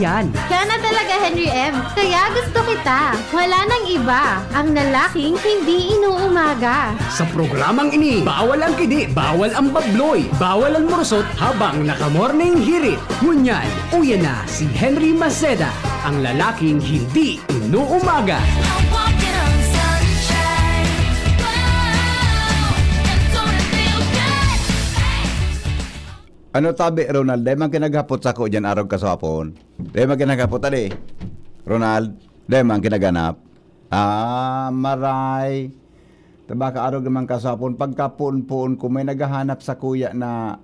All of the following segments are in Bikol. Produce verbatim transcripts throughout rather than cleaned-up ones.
Yan. Siya na talaga, Henry M. Kaya gusto kita. Wala nang iba. Ang lalaking hindi inuumaga. Sa programang ini, bawal ang kidi, bawal ang babloy, bawal ang murusot habang naka-morning hirit. Ngunyan, uya na si Henry Maceda, ang lalaking hindi inuumaga. Ano tabi, Ronald? Dai man kinaghapot sako diyan arog kaswapon. Dai man kinaghapot, ali. Ronald, dai man kinaganap. Ah, maray. Tabaka arog naman kaswapon. Pagkapuon-puon ko, may naghahanap sa kuya na,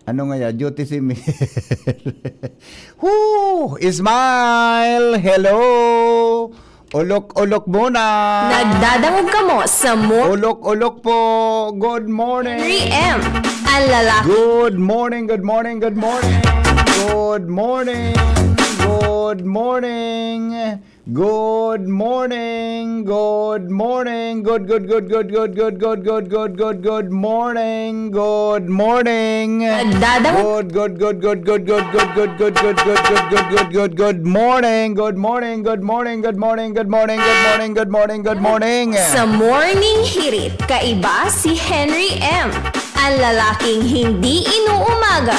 ano nga ya, duty si Mel. Whoo! Smile! Hello! Ulok-ulok muna! Nagdadangog kamo sa mo Ulok-ulok po! Good morning! Henry M. Ang lalaki. Good morning, good morning, good morning. Good morning. Good morning. Good morning. Good morning. Good good good good good good good good good good good good morning. Good morning. Nagdadangog Good good good good good good good good good good good good good good good morning. Good morning. Good morning. Good morning. Good morning. Good morning. Good morning. Good morning. Good morning. Sa Morning Hirit, kaiba si Henry M. Ang lalaking hindi inuumaga.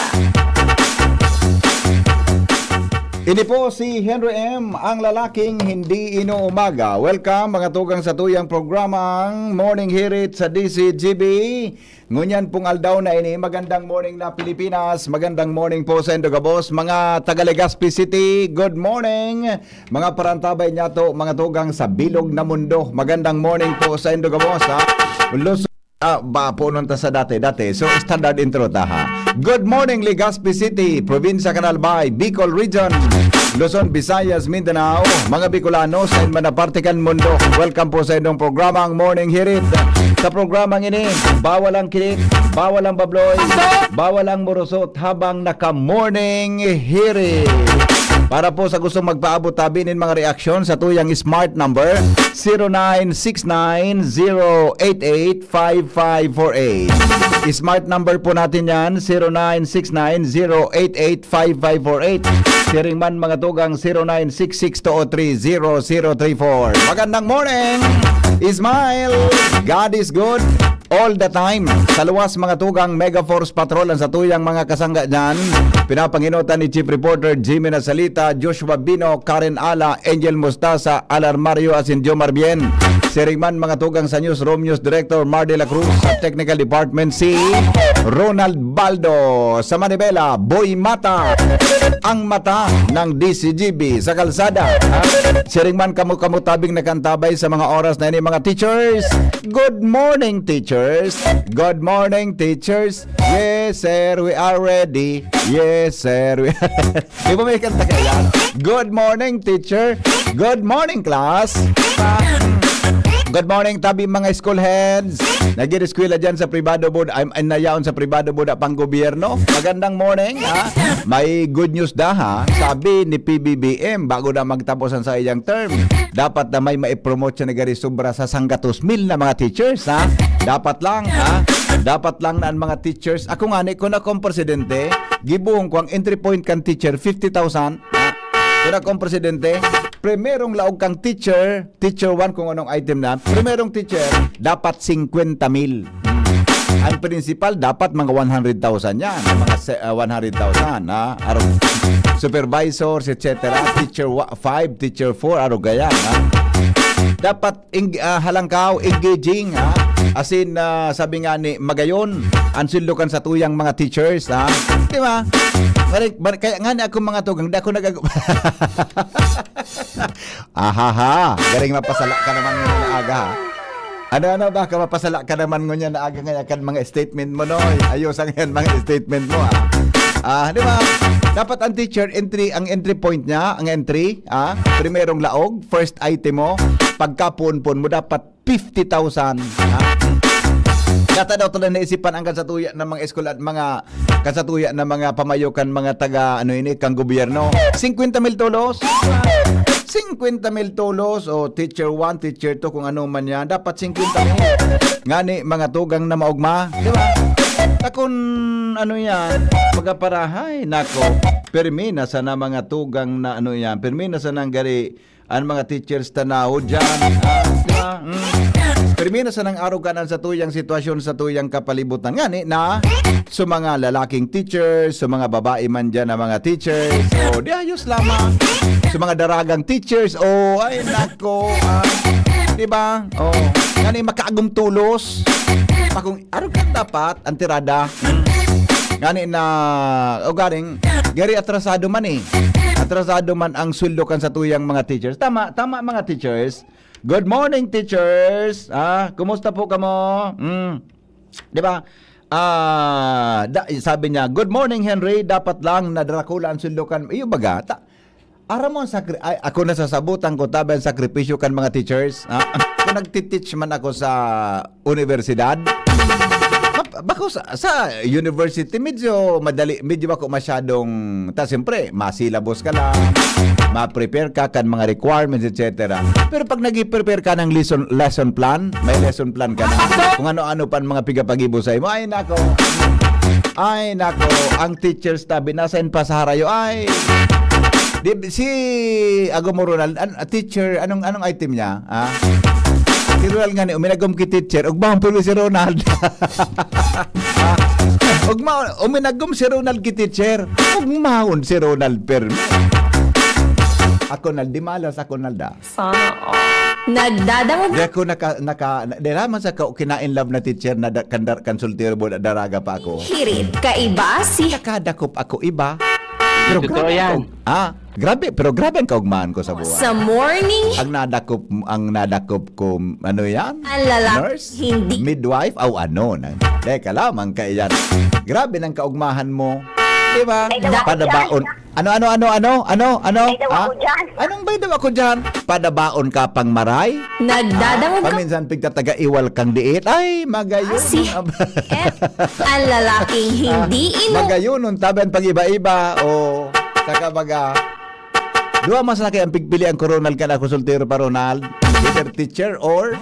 Ini po si Henry M, ang lalaking hindi inuumaga. Welcome, mga tugang, sa tuyang programang Morning Hirit sa D C G B. Ngunyan pong aldaw na ini, magandang morning na Pilipinas, magandang morning po sa Indo gabos, mga taga Legazpi City, good morning, mga parantabay niyato, mga tugang sa bilog na mundo, magandang morning po sa Indo gabos, ha? Luzon, ah, ba, punon ta sa dati, dati. So, standard intro ta, ha? Good morning, Legazpi City, Probinsya kan Albay, Bicol Region, Luzon, Visayas, Mindanao, mga Bicolano, sa man na parte kan mundo. Welcome po sa inyong programang Morning Hirit. Sa programang ini, bawal ang kilit, bawal ang babloy, bawal ang murusot habang naka-morning hirit. Para po sa gustong magpaabot tabi nin mga reaksyon sa tuyang smart number, zero nine six nine zero eight eight five five four eight. Smart number po natin yan, zero nine six nine zero eight eight five five four eight. Siring man, mga tugang, zero nine six six two oh three zero zero three four. Magandang morning! Smile! God is good all the time. Sa luwas, mga tugang, Mega Force Patrol ang satuyang mga kasangga dyan. Pinapanginotan ni Chief Reporter Jimmy Nasalita, Joshua Bino, Karen Ala, Angel Mustasa, Alar Mario asin Jomar Bien. Siring man, mga tugang, sa Newsroom, News Director Mar de la Cruz, sa Technical Department, si Ronald Baldo. Sa Manibela, Boy Mata, ang mata ng D C G B sa kalsada. Ha? Siring man, kamo-kamo tabing nakantabay sa mga oras na ini, mga teachers. Good morning, teachers. Good morning, teachers. Yes, sir, we are ready. Yes, sir, we are Di ba may kanta kaya? Good morning, teacher. Good morning, class. Good morning, tabi, mga school heads. Nag-eskwela dyan sa pribado board, ay, ay nayaon sa pribado board at pang gobyerno. Magandang morning, ha? May good news da, ha? Sabi ni P B B M, bago na magtapos ang sa iyang term, dapat na may maipromote siya na gari sobra sa sanggatos mil na mga teachers, ha? Dapat lang, ha? Dapat lang na ang mga teachers. Ako nga, ni, kung ako ang presidente, gibuhong ko ang entry point kan teacher, fifty thousand. Ha? Kung ako ang presidente, primerong laog kang teacher, teacher one, kung anong item na, primerong teacher, dapat singkwenta mil. Ang principal, dapat mga one hundred thousand yan. Mga se- ah, one hundred thousand, ha? Arog, supervisors, et cetera. Teacher five, teacher four, arog yan, ha? Dapat ing, ah, halangkaw, engaging, ha? Asin, ah, sabi nga ni Magayon, ang sildo kan sa tuyang mga teachers, ha? Di ba? Balik, balik, kaya nga ni ako, mga tugang, di ako nag- Ahaha, garing mapasala ka naman ngunyan na aga, ha? Ano, ano ba, ka mapasala ka naman ngunyan na aga, nga kan mga statement mo, no? Ayos ang yan, mga statement mo, ha? Ah, di ba? Dapat ang teacher, entry, ang entry point niya, ang entry, ah, primerong laog, first item mo, pagkapuon-puon mo, dapat fifty thousand, ha? Kata daw tuloy naisipan ang kasatuya ng mga eskwela at mga kasatuya ng mga pamayo kan mga taga, ano ini, kang gobyerno. Singkwenta mil tolos? Singkwenta mil tolos, o teacher one, teacher two, kung ano man yan. Dapat singkwenta mil. Ngani, mga tugang na maugma, di ba? Takon, ano yan? Magaparahay, nako. Permi na sana mga tugang na ano yan. Permi na sana ang gari, ang mga teachers tanaw dyan. Ah, di ba? Mm. Permi na sana ang aruganan sa tuyang sitwasyon, sa tuyang kapalibutan. Ngani na, sa mga lalaking teachers, sa mga babae man dyan na mga teachers. O, di ayos lamang. Sa mga daragang teachers, o, ay, nako. Ah, di ba? O, ngani makaagom tulos. Pakong, arugan dapat, ang tirada. Ngani na, o garing, gari atrasado man eh. Atrasado man ang sweldo kan sa tuyang mga teachers. Tama, tama mga teachers. Good morning, teachers. Ah, kumusta po kamo? Mm. Di ba? Ah, da, sabi niya, "Good morning, Henry. Dapat lang na darakula ang sweldo kan." Iyo baga, ta, aram mo ang sakri-, ay, ako nasasabutan ko tabi ang sakripisyo kan mga teachers. Ah, kung nagtiteach man ako sa universidad, map-, bako sa, sa university, medyo madali, medyo ako masyadong, ta, siyempre, masilabos ka lang, ma-prepare ka kan mga requirements, et cetera. Pero pag nag-prepare ka ng lesson, lesson plan, may lesson plan ka na. Kung ano-ano pa ang mga pigapagibo sa imo, ay nako. Ay nako, ang teachers tabi nasa in pasaharayo. Ay. Di, si Ago mo, Ronald, an, teacher, anong anong item niya? Ah? Si Ronald nga ni, uminagom ki teacher, ugmahon pero si Ronald. Ah? Ugma, uminagom si Ronald ki teacher. Ugmahon si Ronald pero. Ako na, di malas ako na da. Sana all. Nagdadangog Di ako naka, naka, di naman sa ka, kinain love na teacher na da, kan, kan soltero mo, daraga pa ako. Hirit. Kaiba si Nakadakop ako iba. Pero Totoo grabe yan. Ang, ah, grabe, pero grabe ang kaugmahan ko sa buhay. Sa morning. Ang nadakop, ang nadakop ko, ano yan? Ang lalaki, Nurse? Hindi. Midwife? Aw, ano? Na, teka lamang kaya yan. Grabe ng kaugmahan mo. Di ba? May dawa ko Padabaon. Ano, ano, ano, ano? Ano, ano? May dawa Ha? Ko dyan. Anong may dawa ko dyan? Padabaon ka pang maray? Nagdadangog ka Paminsan pigtatagaiwal kang diit. Ay, magayon. Si F, ang lalaking hindi Ah, ino- magayon, tabi ang pag-iba-iba. O, saka baga, duwa mas laki ang pigpili ang ko, Ronald, kan ako soltero pa, Ronald. Either teacher or,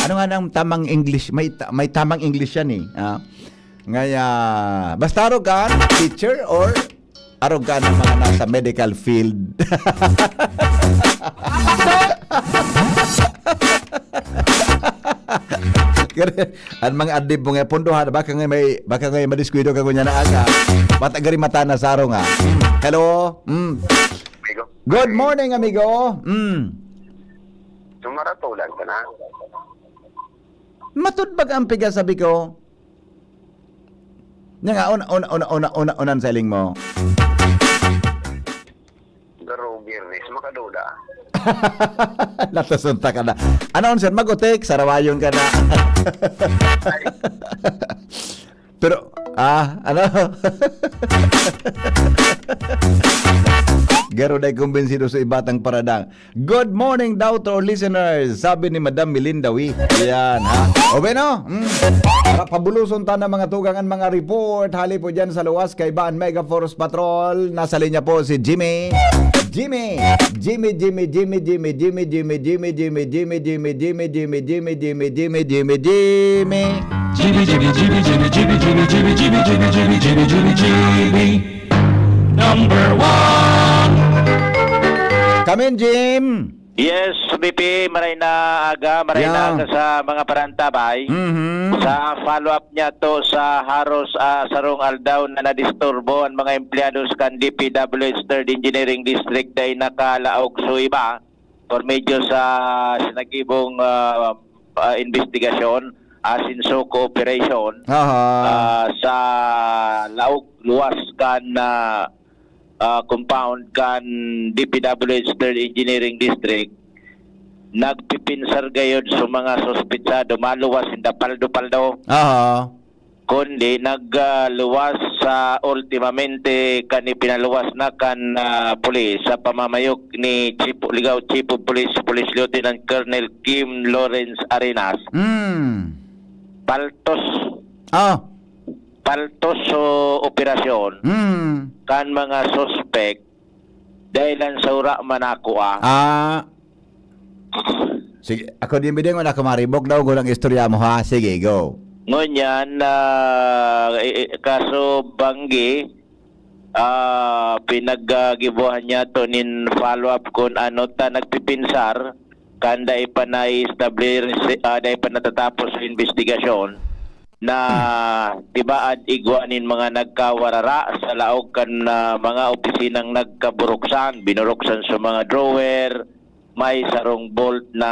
ano nga nang tamang English? May, ta- may tamang English yan eh. Ah. Ngaya, basta arugan, teacher or arugan ng mga nasa medical field. Ang mga adib mo nga, punduhan, baka nga may, baka nga may madiskuido ka kunya na asa. Bata gari mata na sa arong, ah. Hello? Mm. Amigo. Good morning, amigo. Mm. Sumaratulan ka na. Matod ba ang piga, sabi ko? Nya nga, una, una, una, una, una, unan sa iling mo. Pero Biyernes, makaduda. Natasunta ka na. Ano, sir? Magutik, sarawayon ka na. Pero, ah, ano? Garo na kumbinsido sa ibatang paradang. Good morning daw to our listeners, sabi ni Madam Melinda Wee. Yan, ha? O, bueno, mm. Para pabuloson ta na mga tugang an mga report, hali po dyan sa luwas, kaiba an Mega Force Patrol. Nasa linya po si Jimmy. Jimmy! Jimmy, Jimmy, Jimmy, Jimmy, Jimmy, Jimmy, Jimmy, Jimmy, Jimmy, Jimmy, Jimmy, Jimmy, Jimmy, Jimmy, Jimmy, Jimmy, Jimmy. Jimmy, Jimmy, Jimmy, Jimmy, Jimmy, Jimmy, Jimmy, Jimmy, Jimmy, Jimmy, Jimmy, Jimmy, Jimmy. Number one. Come in, Jim. Yes, B P, maray na aga, maray na Yeah. aga sa mga parantabay. Mhm. Sa follow-up niya to sa haros, ah, sarong aldaw na nadisturbo ang mga empleyados kan D P W H Third Engineering District dahil nakalaog sa iba por medyo sa sinagibong, ah, ah, investigasyon, asin SOCO operation, Aha. ah, sa laog luwas kan, ah, ah, compound kan D P W H Third Engineering District, nagpipinsar gayod sa mga suspetsado, maluwas sinda paldo-paldo. Aha. Kundi nagluwas sa ultimamente kan ipinaluwas na kan, ah, pulis sa pamamayok ni Chief, ligaw Chief of Police, Police Lieutenant Colonel Kim Lawrence Arenas. Mm. Paltos. Ah. Paltos so operasyon Mm. kan mga suspek dahil lang sa ura manako, ah. Ah. Sige, ako din bidingon ako maribok daw gulang istorya mo, ha. Sige, go. Ngunyan, ah, i-, i-, kaso banggi, ah, pinaggibohan niya to nin follow-up kun ano ta nagpipinsar, kan dai pa na-establish, ah, dai pa natatapos sa investigasyon na tibaad igwa nin mga nagkawarara sa laog kan, ah, mga opisinang nagkaburuksan, binuruksan sa mga drawer, may sarong bolt na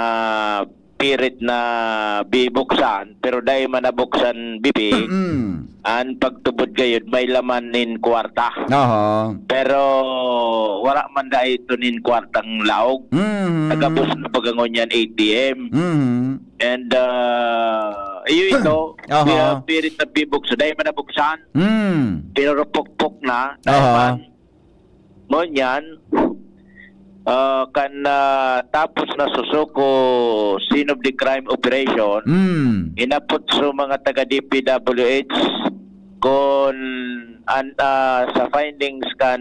pirit na bibuksan, pero dai man nabuksan, bibi. Mm. An pagtubod gayud, may laman nin kwarta. Aha. Pero wala man dai ito nin kwartang laog. Mhm. Nagabos na pagangon yan, A T M. Mhm. And, ah, iyo ito, Aha. piya-, pirit na bibuksan, dai man nabuksan. Mm. Pinurupukpok na, dai Aha. man. Ngunyan, ah, kan, ah, tapos na susuko scene of the crime operation, Mm. inapot sa mga taga D P W H kun an, ah, sa findings kan,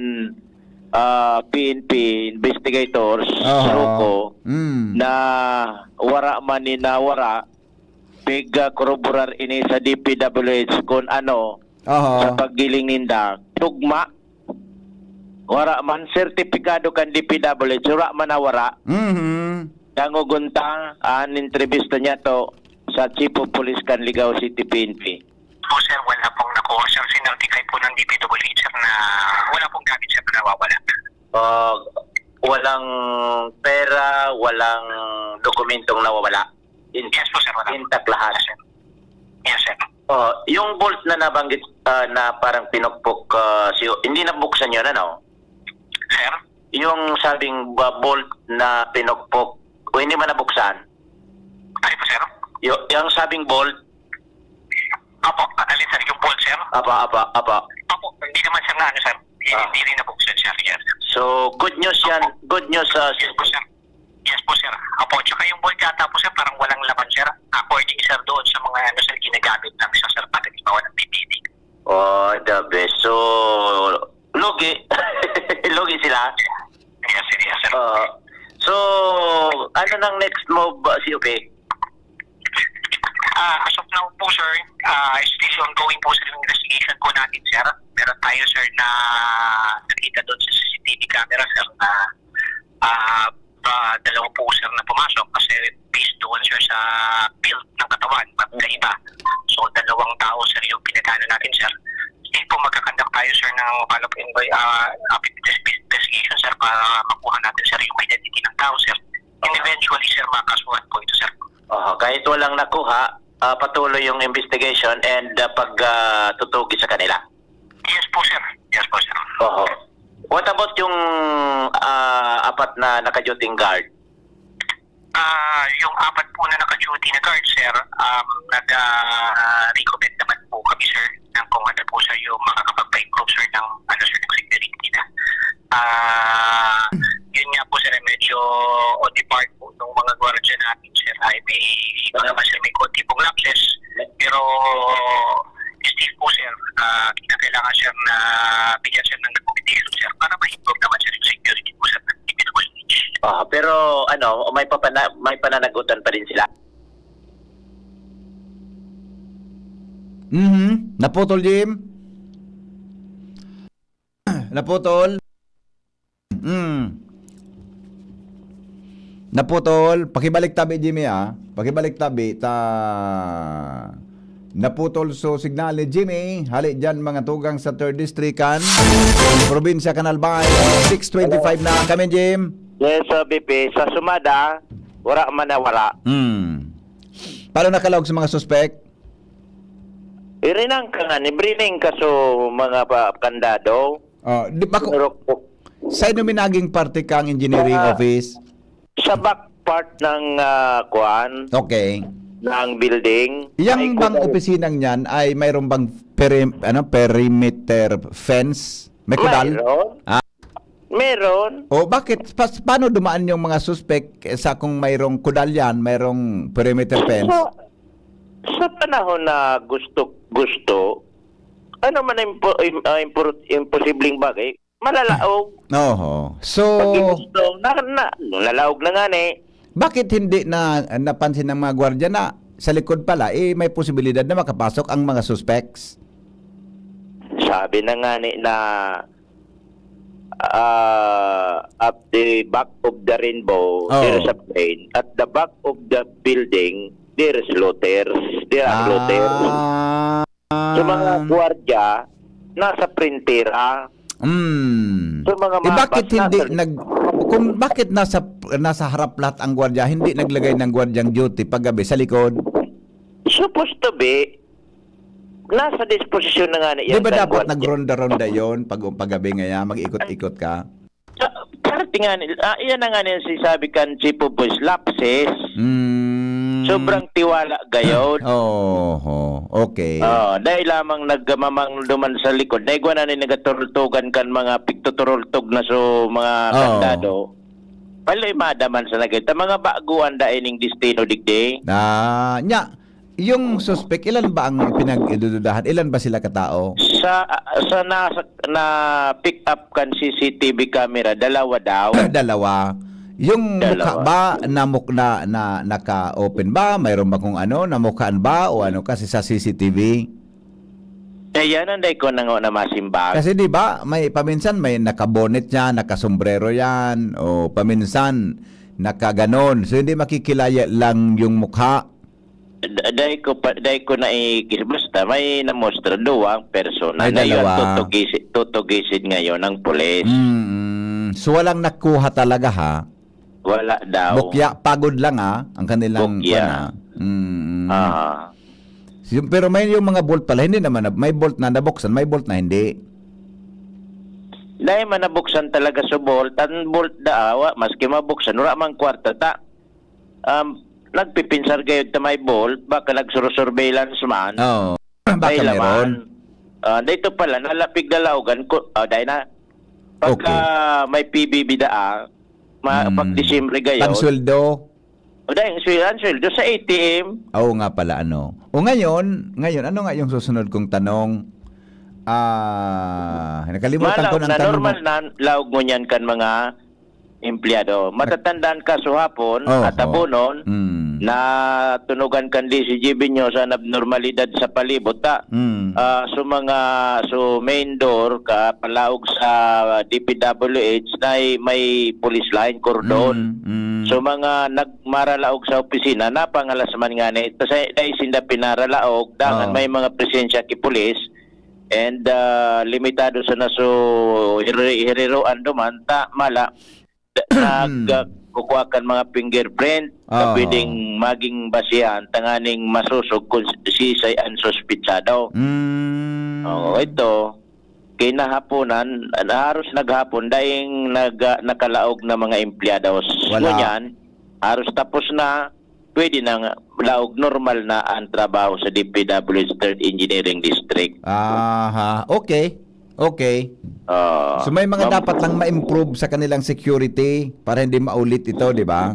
ah, P N P investigators, Aha. SRUCO, Mm. na wara man ni nawara, pig-, ah, koroborar ini sa D P W H kun ano Aha. sa paggiling ninda. Tugma, wara man sertipikado kan D P W H, wara man nawara. Mhm. Dangogon ta an entrevista niya to sa Chief of Police kan Ligao City P N P. Po, sir, wala pong nakuha, sir. Sinertify po ng D P W H, sir, na wala pong gamit, sir, na nawawala. Ah, walang pera, walang dokumentong nawawala. In-, Yes po, sir, wala. Intact lahat. Yes, sir. Yes, sir. Oh, yung bolt na nabanggit, ah, na parang pinukpok, ah, si, hindi nabuksan yun, ano? Sir? Yung sabing ba-, bolt na pinukpok, o hindi man nabuksan? Ano po, sir? Yo-, yung sabing bolt? Apo, a-, alin, sir? Yung bolt, sir? Apa, apa, apa. Apo, hindi naman, sir, na ano, sir. Hindi, Ah. hindi rin nabuksan, sir. Yes. So, good news yan. Apo. Good news, ah, Yes po, sir. Yes po, sir. Apo, tsaka yung bolt yata po, sir, parang walang laman, sir. According, sir, doon sa mga, ano, sir, ginagamit lang, sir, sir, para di mawala ng P P D. Oh, the best. So, lugi. Lugi sila. Yes, sir. Yes, sir. Oo. So, ano nang next move, uh, C O P? Ah, as of now po, sir, ah, still ongoing po, sir, yung investigation po natin, sir. Meron tayo, sir, na nakita doon sa C C T V camera, sir, na, ah, ah, dalawa po, sir, na pumasok kasi based doon, sir, sa build ng katawan, magkaiba. So, dalawang tao, sir, yung pinagano natin, sir. Still po, magkakandak tayo, sir, ng follow-up inve-, ah, ah, investigation, sir, para makuha natin, sir, yung identity ng tao, sir. And eventually, sir, makasuhan po ito, sir. Aha, kahit walang nakuha, ah, patuloy yung investigation and, ah, pag, ah, tutugi sa kanila. Yes po, sir. Yes po, sir. Oho. What about yung, ah, apat na naka-duty guard? Ah, yung apat po na naka-duty na guard, sir, um, nag, ah, recommend naman po kami, sir, ng kung ano po, sir, yung makakapagpa-improve, sir, ng, ano, sir, ng security na. Ah, yun nga po, sir, medyo on the part po nung mga gwardiya namin, sir, ay may iba naman, sir, may konti pong lapses. Pero still po, sir, ah, kinakailangan, sir, na bigyan, sir, ng recommendation, sir, para ma-improve naman, sir, yung security po, sir, ng individual. Ah, pero ano, may papana-, may pananagutan pa rin sila. Mhm. Naputol, Jim? Naputol? Mm. Naputol. Pakibalik tabi, Jimmy, ah. Pakibalik tabi, ta naputol so signal ni Jimmy. Hali dyan, mga tugang sa Third District kan probinsya kan Albay. Six twenty-five na kami, Jim. Yes, uh, B P. Sa sumada, wala man na wala. Hmm. Paano nakalaog sa mga suspek? Irinang ka nga ni Brining kaso mga pa-, kandado. Oh, di ba ko, Pinurok-, sa inyo minaging parte kang engineering Sa office? Sa back part ng, ah, kuan, Okay. ng building. Yang Ay, bang kuan. Opisinang yan ay mayroon bang peri-, ano, perimeter fence? May kudal? Mayroon. Ah. Meron. O bakit? Pas-, paano dumaan yung mga suspek sa kung mayroong kudal yan, mayroong perimeter fence? Sa, sa panahon na gusto, gusto, ano man ang impo-, im-, ah, impor-, imposibleng bagay, malalaog. Oho. So, Pag gusto, na, na, nalaog na nga ni. Bakit hindi na napansin ng mga gwardiya na sa likod pala, eh, may posibilidad na makapasok ang mga suspects. Sabi na nga ni na, ah, at the back of the rainbow, Oh. there is a plane. At the back of the building, there is looters. There are looters. Ah. Sa mga gwardiya, nasa printera. Mm. Sa mga Eh, bakit mabas, hindi nasa nag-, kung bakit nasa, nasa harap lahat ang gwardiya, hindi naglagay ng gwardyang duty paggabi sa likod? Supposed to be, nasa disposisyon na nga ni Di ba yan kan dapat gwardiya. nagronda-ronda yon pag, paggabi ngaya, mag-ikot-ikot ka? Sa, parte nga ni, ah, iyan na nga ni sinasabi kan Chief of Police, lapses. Mm. Sobrang tiwala gayod. Oho, okay. Oh, dahil lamang nagmamanglo duman sa likod, naigwa na ni nagaturultugan kan mga pigtuturultog na so mga Oo. kandado. Pala yung madaman sa nagay. Ta mga baguan da ining destino digdi. Ah, nya, yung suspek, ilan ba ang pinag-idududahan? Ilan ba sila katao? Sa, sa na, na pick up kan C C T V camera, dalawa daw. Dalawa. Yung mukha Dalawa. ba na muk-, na, na naka-open ba? Mayroon ba kung ano, namukhaan ba o ano kasi sa C C T V? Eh, yan ang dai ko na nga na masimbag. Kasi di ba, may paminsan may nakabonet yan, nakasombrero yan, o paminsan nakaganon. So, hindi makikilaya lang yung mukha. D-, dai ko pa, dai ko na i-, basta may namostra, duwang persona May na yun dalawa. tutugisin, tutugisin ngayon ng pulis. Mm. So, walang nakuha talaga, ha? Wala daw. Bukya, pagod lang, ah, ang kanilang Bukya. kwan, ah. Mm. Ah. Yung, pero may yung mga bolt pala, hindi naman na, may bolt na nabuksan, may bolt na hindi. Dahil man nabuksan talaga sa bolt, ang bolt da, ah, wa, maski mabuksan, wala mang kwarta, ta, um, nagpipinsar gayod ta may bolt, baka nagsurusurveillance man. Oo. Baka May laman. meron. Ah, dito pala, nalapig na laogan ko, ah, dahil na, pagka Okay. may P B B da, ah, ma-, Mm. pag Disyembre gayon. Pansweldo? O, dahil ang swel-, ang sweldo sa A T M. Oo nga pala, ano. O ngayon, ngayon, ano nga yung susunod kong tanong? Ah, nakalimutan ko Malaog ng na tanong normal mo. na laog mo niyan kan mga empleyado. Matatandaan ka, suhapon Oho. at haponon, Mm. na tunugan kan D C G B News ang abnormalidad sa palibot, ta. Mm. Ah, so mga, so main door, ka, palaog sa D P W H, na may police line, cordon. Mm, mm. So mga nagmaralaog sa opisina, napangalas man nga na ito, sa, dahil sinda pinaralaog, dangan Oo. may mga presensya ki pulis, and, ah, limitado sa naso, hiri-, hiriroan duman, ta, mala, da-, nag, ah, kukuha kan mga fingerprint na Oo. pwedeng maging basehan tanganing masosog kung si-, siisay ang suspitsado. Mm. Oo, ito, kinahaponan, haros naghapon, daing nag-, ah, nakalaog na mga empleyados. Wala. Ngunyan, haros tapos na, pwede na nga, laog normal na ang trabaho sa D P W H Third Engineering District. Aha, okay. Okay. Ah, So, may mga mam- dapat lang ma-improve sa kanilang security para hindi maulit ito, di ba?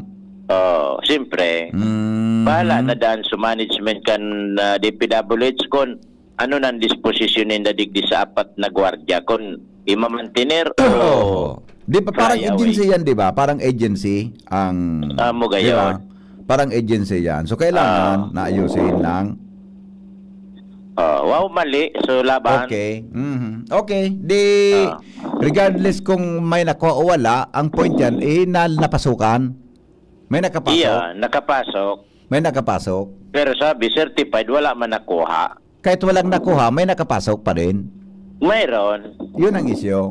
Oh, siyempre. Mhm. Bahala na dan sa management kan, ah, D P W H kun ano nang disposisyon ninda digdi sa apat na gwardiya, kun imamantener o Oo. Di ba, parang fly away? agency yan, di ba? Parang agency ang, Amo di ba? gayon. Parang agency yan. So, kailangan Ah. naayusin lang. Oh, wow, mali. So, laban. Okay. Mhm. Okay. Di, Ah. regardless kung may nakuha o wala, ang point yan, eh, na-, napasukan. May nakapasok. Iya, nakapasok. May nakapasok. Pero sabi, certified, wala man nakuha. Kahit walang nakuha, may nakapasok pa rin. Mayroon. Yun ang isyu.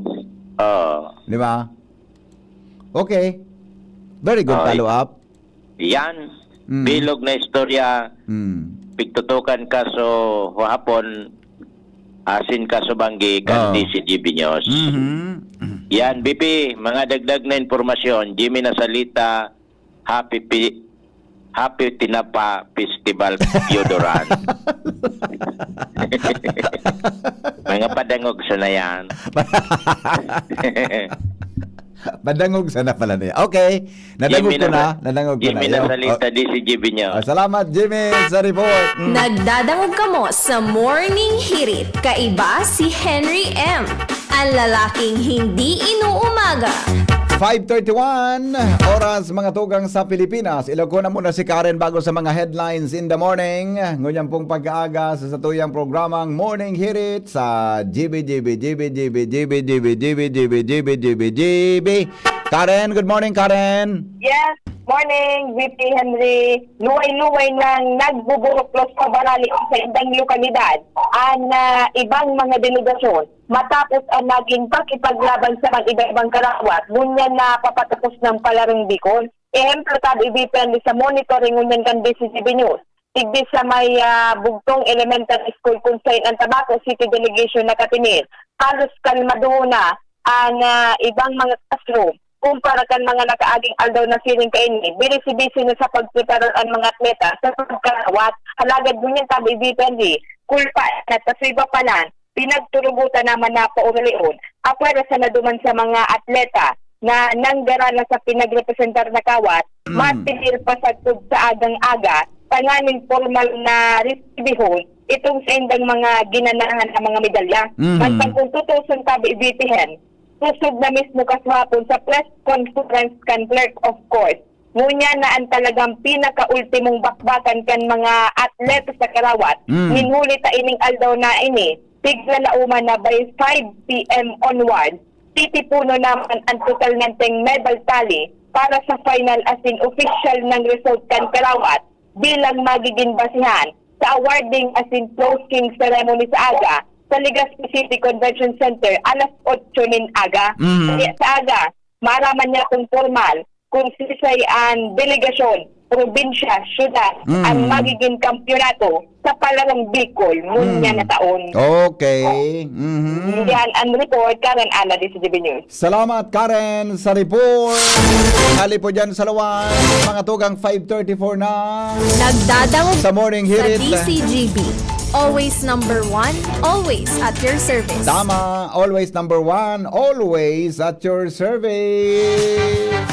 Oo. Di ba? Okay. Very good Oh, follow-up. Yan. Mm. Bilog na istorya. Mm. Pigtutukan kaso hapon, asin kaso banggi, kan Oo. D C G B News. Mhm. Yan, B P, mga dagdag na impormasyon, Jimmy Nasalita, Happy Pi-, Happy Tinapa Festival, Pio Duran. Mga padangog sana yan. Padangog sana pala niya. Okay. Nadangog Jimmy ko na, na, nadangog ko na. Jimmy Yo. Nasalita, Oh. D C G B News. Ah, salamat, Jimmy, sa report. Mm. Nagdadangog kamo sa Morning Hirit. Kaiba si Henry M, ang lalaking hindi inuumaga. Five thirty-one, oras, mga tugang, sa Pilipinas. Ilog ko na muna si Karen bago sa mga headlines in the morning. Ngunyan pong pag-aaga sa satuyang programang Morning Hirit sa G B, G B, G B, G B, G B, G B, G B, G B, G B, G B, G B. Karen, good morning, Karen. Yes, morning, V P Henry. Luway-luway nang nagbuburuklos sa barali sa indang lokalidad an, ah, ibang mga delegasyon matapos ang naging pakipaglaban sa mga iba-ibang karawat, ngunyan na papatapos ng palarong Bicol. Ehemplo, tabi, V P Henry, sa monitoring ngunyan kan D C G B News. Digdi sa may, ah, Bugtong Elementary School, kung sain ang Tabaco City Delegation nakatinir. Halos kalmado na ang, ah, ibang mga classroom kumpara kan mga nakaaging aldaw na siring kaini. Birisi-bisi na sa pagpreparar an mga atleta sa pagkarawat. Alagad ngunyan, tabi, V P Henry, kulpa na ta sa iba pa lang, pinagturugutan naman na pauralion. Apwera sa naduman sa mga atleta na nanggaralan sa pinagrepresentar na kawat, Mm. matinir pa sagkod sa agang-aga, tanganing pormal na resibihon itong saindang mga ginanahan na mga medalya. Mhm. Mantang kung tutuson, tabi, V P Hen, kusog na mismo kasuhapon sa press conference kan Clerk of Court. Ngunyan na an talagang pinakaultimong bakbakan kan mga atleta sa karawat. Mm. Nin huli ta ining aldaw na ini, tiglalauman na by five P M onward, titiponon naman an total nanteng medal tally para sa final asin opisyal nang result kan karawat bilang magiging basihan sa awarding asin closing ceremony sa aga sa Legazpi City Convention Center alas otso nin aga. Mm. Kaya sa aga, maaraman niya kung pormal kung siisay an delegasyon, probinsya, syudad, Mm. an magiging kampiyonato sa Palarong Bicol ngunyan Mm. na taon. Okay. Mhm. Yan ang report, Karen Ana, D C G B News. Salamat, Karen, sa report. Hali po dyan sa Lawan, mga tugang, five thirty-four na. Nagdadangog Sa Morning sa Hirit. D C G B. Always number one, always at your service. Tama, always number one, always at your service.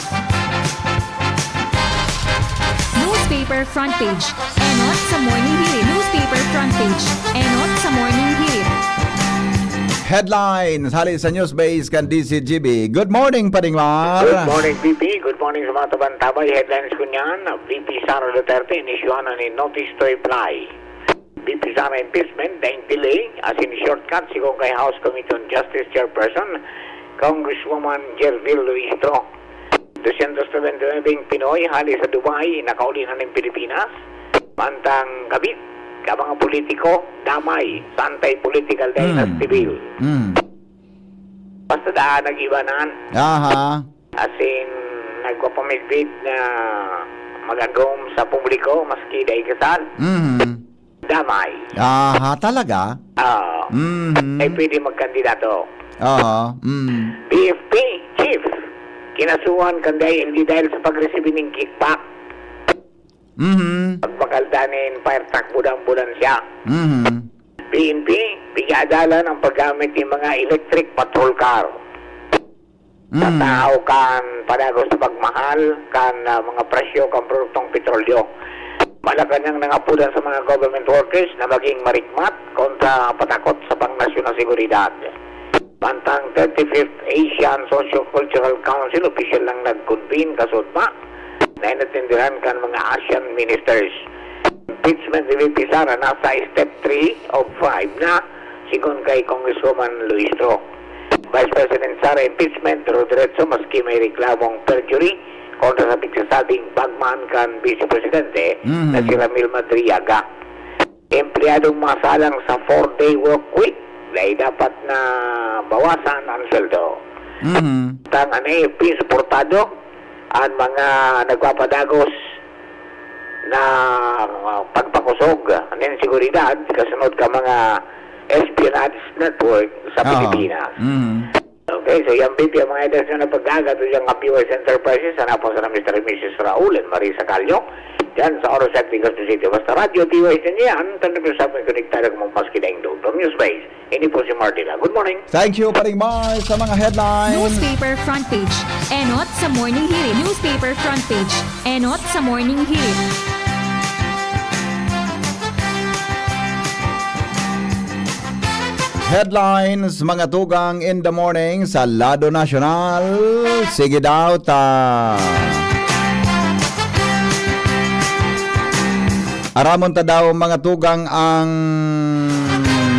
Newspaper front page. Enot sa Morning Hirit. Newspaper front page. Enot sa Morning Hirit. Headlines, hali sa news base kan D C G B. Good morning, Pading Mar. Good morning, V P. Good morning sa mga tabang-tabay. Headlines ko niyan, V P Sara Duterte, inisyuhan na nin notice to reply. V P Sara impeachment, daing delay, asin shortcut, sigon kay House Committee on Justice Chairperson, Congresswoman Gerville Luistro. Doscientos noventa y nueve Pinoy hali sa Dubai, nakauli na nin Pilipinas. Mantang kabit, ka mga politiko, damay, sa anti-political dynasty Mm. bill. Mm. Basta daan nag-ibanan. Aha. Asin, nagpapamidbid na mag-agom sa publiko, maski dai kasal. Mhm. Damay. Aha, talaga? Oo. Mhm. Ay pwede magkandidato. Oo, mm. B F P chief, kinasuhan kan D I L G dahil sa pag-receive nin kickback. Mhm. Pagpakalda nin fire truck, budan-budan siya. Mhm. P N P, pigadalan ang paggamit ng mga electric patrol car. Sa Mm. tao kan padagos sa pagmahal kan, ah, mga presyo kan produktong petrolyo. Malacanang nangapodan sa mga government workers na maging marikmat kontra patakot sa pangnasyon na seguridad. Mantang thirty-fifth Asian Socio-Cultural Council opisyal nang nag-convene kasudma na inatenderan kan mga ASEAN ministers. Impeachment ni V P Sara nasa step three of five na, sigon kay Congresswoman Luistro. Vice President Sara impeachment, duro-diretso maski may reklamong perjury kontra sa pigsasabing bagman kan Vice Presidente Mhm. na si Ramil Madriaga. Empleyadong masalang sa four-day work week, dai dapat na bawasan ang sweldo. Mhm. Tang an A F P, suportado ang mga nagpapadagos na, ah, pagpakusog nin seguridad kasunod ka mga espionage network sa Aha. Pilipinas. Mhm. Okay, so yan, V P, ang mga headlines na pagkagato dyan ng P Y S Enterprises, hanapon sa Mister and Missus Raul and Marisa Callo. Diyan sa Oro City, Legazpi City. Basta Radyo T Y S ninyo yan, tandaan mo sa akin, konektado kamo maski daing doon. From News Base, ini po si Martina. Good morning. Thank you, Paring Mar, sa mga headlines. Newspaper front page. Enot sa Morning Hirit. Newspaper front page. Enot sa Morning Hirit. Headlines, mga tugang, in the morning sa lado nasyonal. Sige daw ta. Aramon ta daw, mga tugang, ang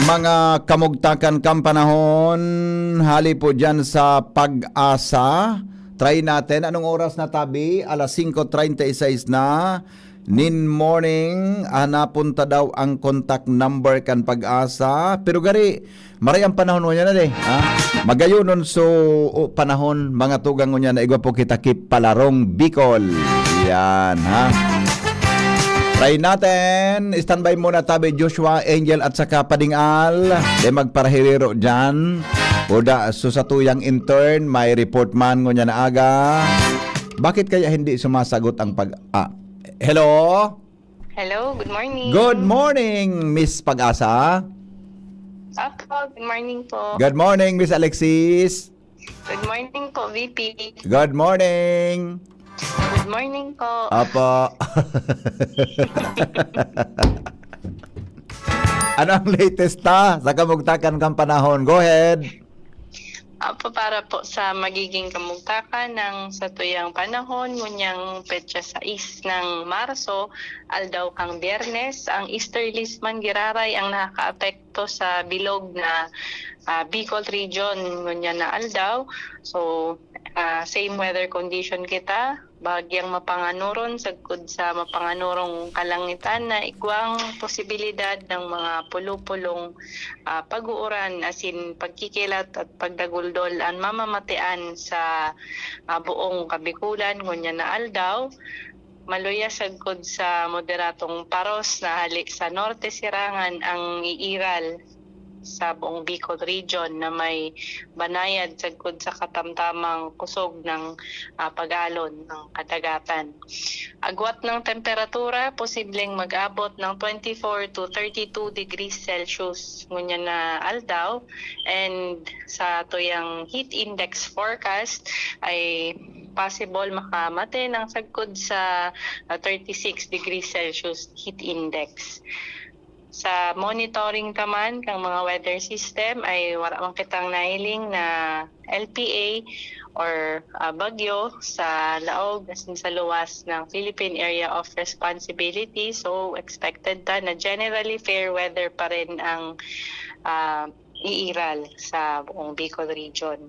mga kamugtakan kan panahon. Hali po dyan sa Pag-asa. Try natin. Anong oras na, tabi? Alas singko treinta y seis na. Nin morning, hanapon ta daw ang contact number kan Pag-asa. Pero gari, maray ang panahon ngunyan na, de, ha? Magayonon so, o, panahon, mga tugang, ngunyan na igwa po kita ki Palarong Bicol. Yan, ha? Try natin. Standby muna tabi, Joshua, Angel, at saka Padingal. De magparahiriro dyan. O da, so sa tuyang intern, may report man ngunyan na aga. Bakit kaya hindi sumasagot ang pag... Ah, hello? Hello, good morning. Good morning, Miss Pag-asa. Apo, good morning po. Good morning, Miss Alexis. Good morning po, V P. Good morning. Good morning po. Apo. Ano ang latest ta sa kamugtakan kan panahon? Go ahead. Apo, para po sa magiging kamugtakan ng satuyang panahon, ngunyang petsa sais ng Marso, aldaw kang Biyernes, ang easterlies man giraray ang nakakaapekto sa bilog na, ah, Bicol Region ngunyan na aldaw. So, ah, same weather condition kita, bahagyang mapanganoron sagkod sa mapanganorong kalangitan na igwang posibilidad ng mga pulo-pulong, ah, pag-uuran, asin pagkikilat at pagdaguldol an mamamatean sa, ah, buong Kabikulan ngunyan na aldaw. Maluya sagkod sa moderadong paros na hali sa norte sirangan ang iiral sa buong Bicol Region na may banayad sagkod sa katamtamang kusog ng, ah, pag-alon ng kadagatan. Agwat ng temperatura, posibleng mag-abot ng twenty-four to thirty-two degrees Celsius ngunyan na aldaw, and sa tuyang heat index forecast ay possible makamate ng sagkod sa, ah, thirty-six degrees Celsius heat index. Sa monitoring naman ng mga weather system ay wala man kitang nahiling na L P A or, ah, bagyo sa laog asin sa luwas ng Philippine Area of Responsibility. So, expected ta na generally fair weather pa rin ang, ah, iiral sa buong Bicol Region.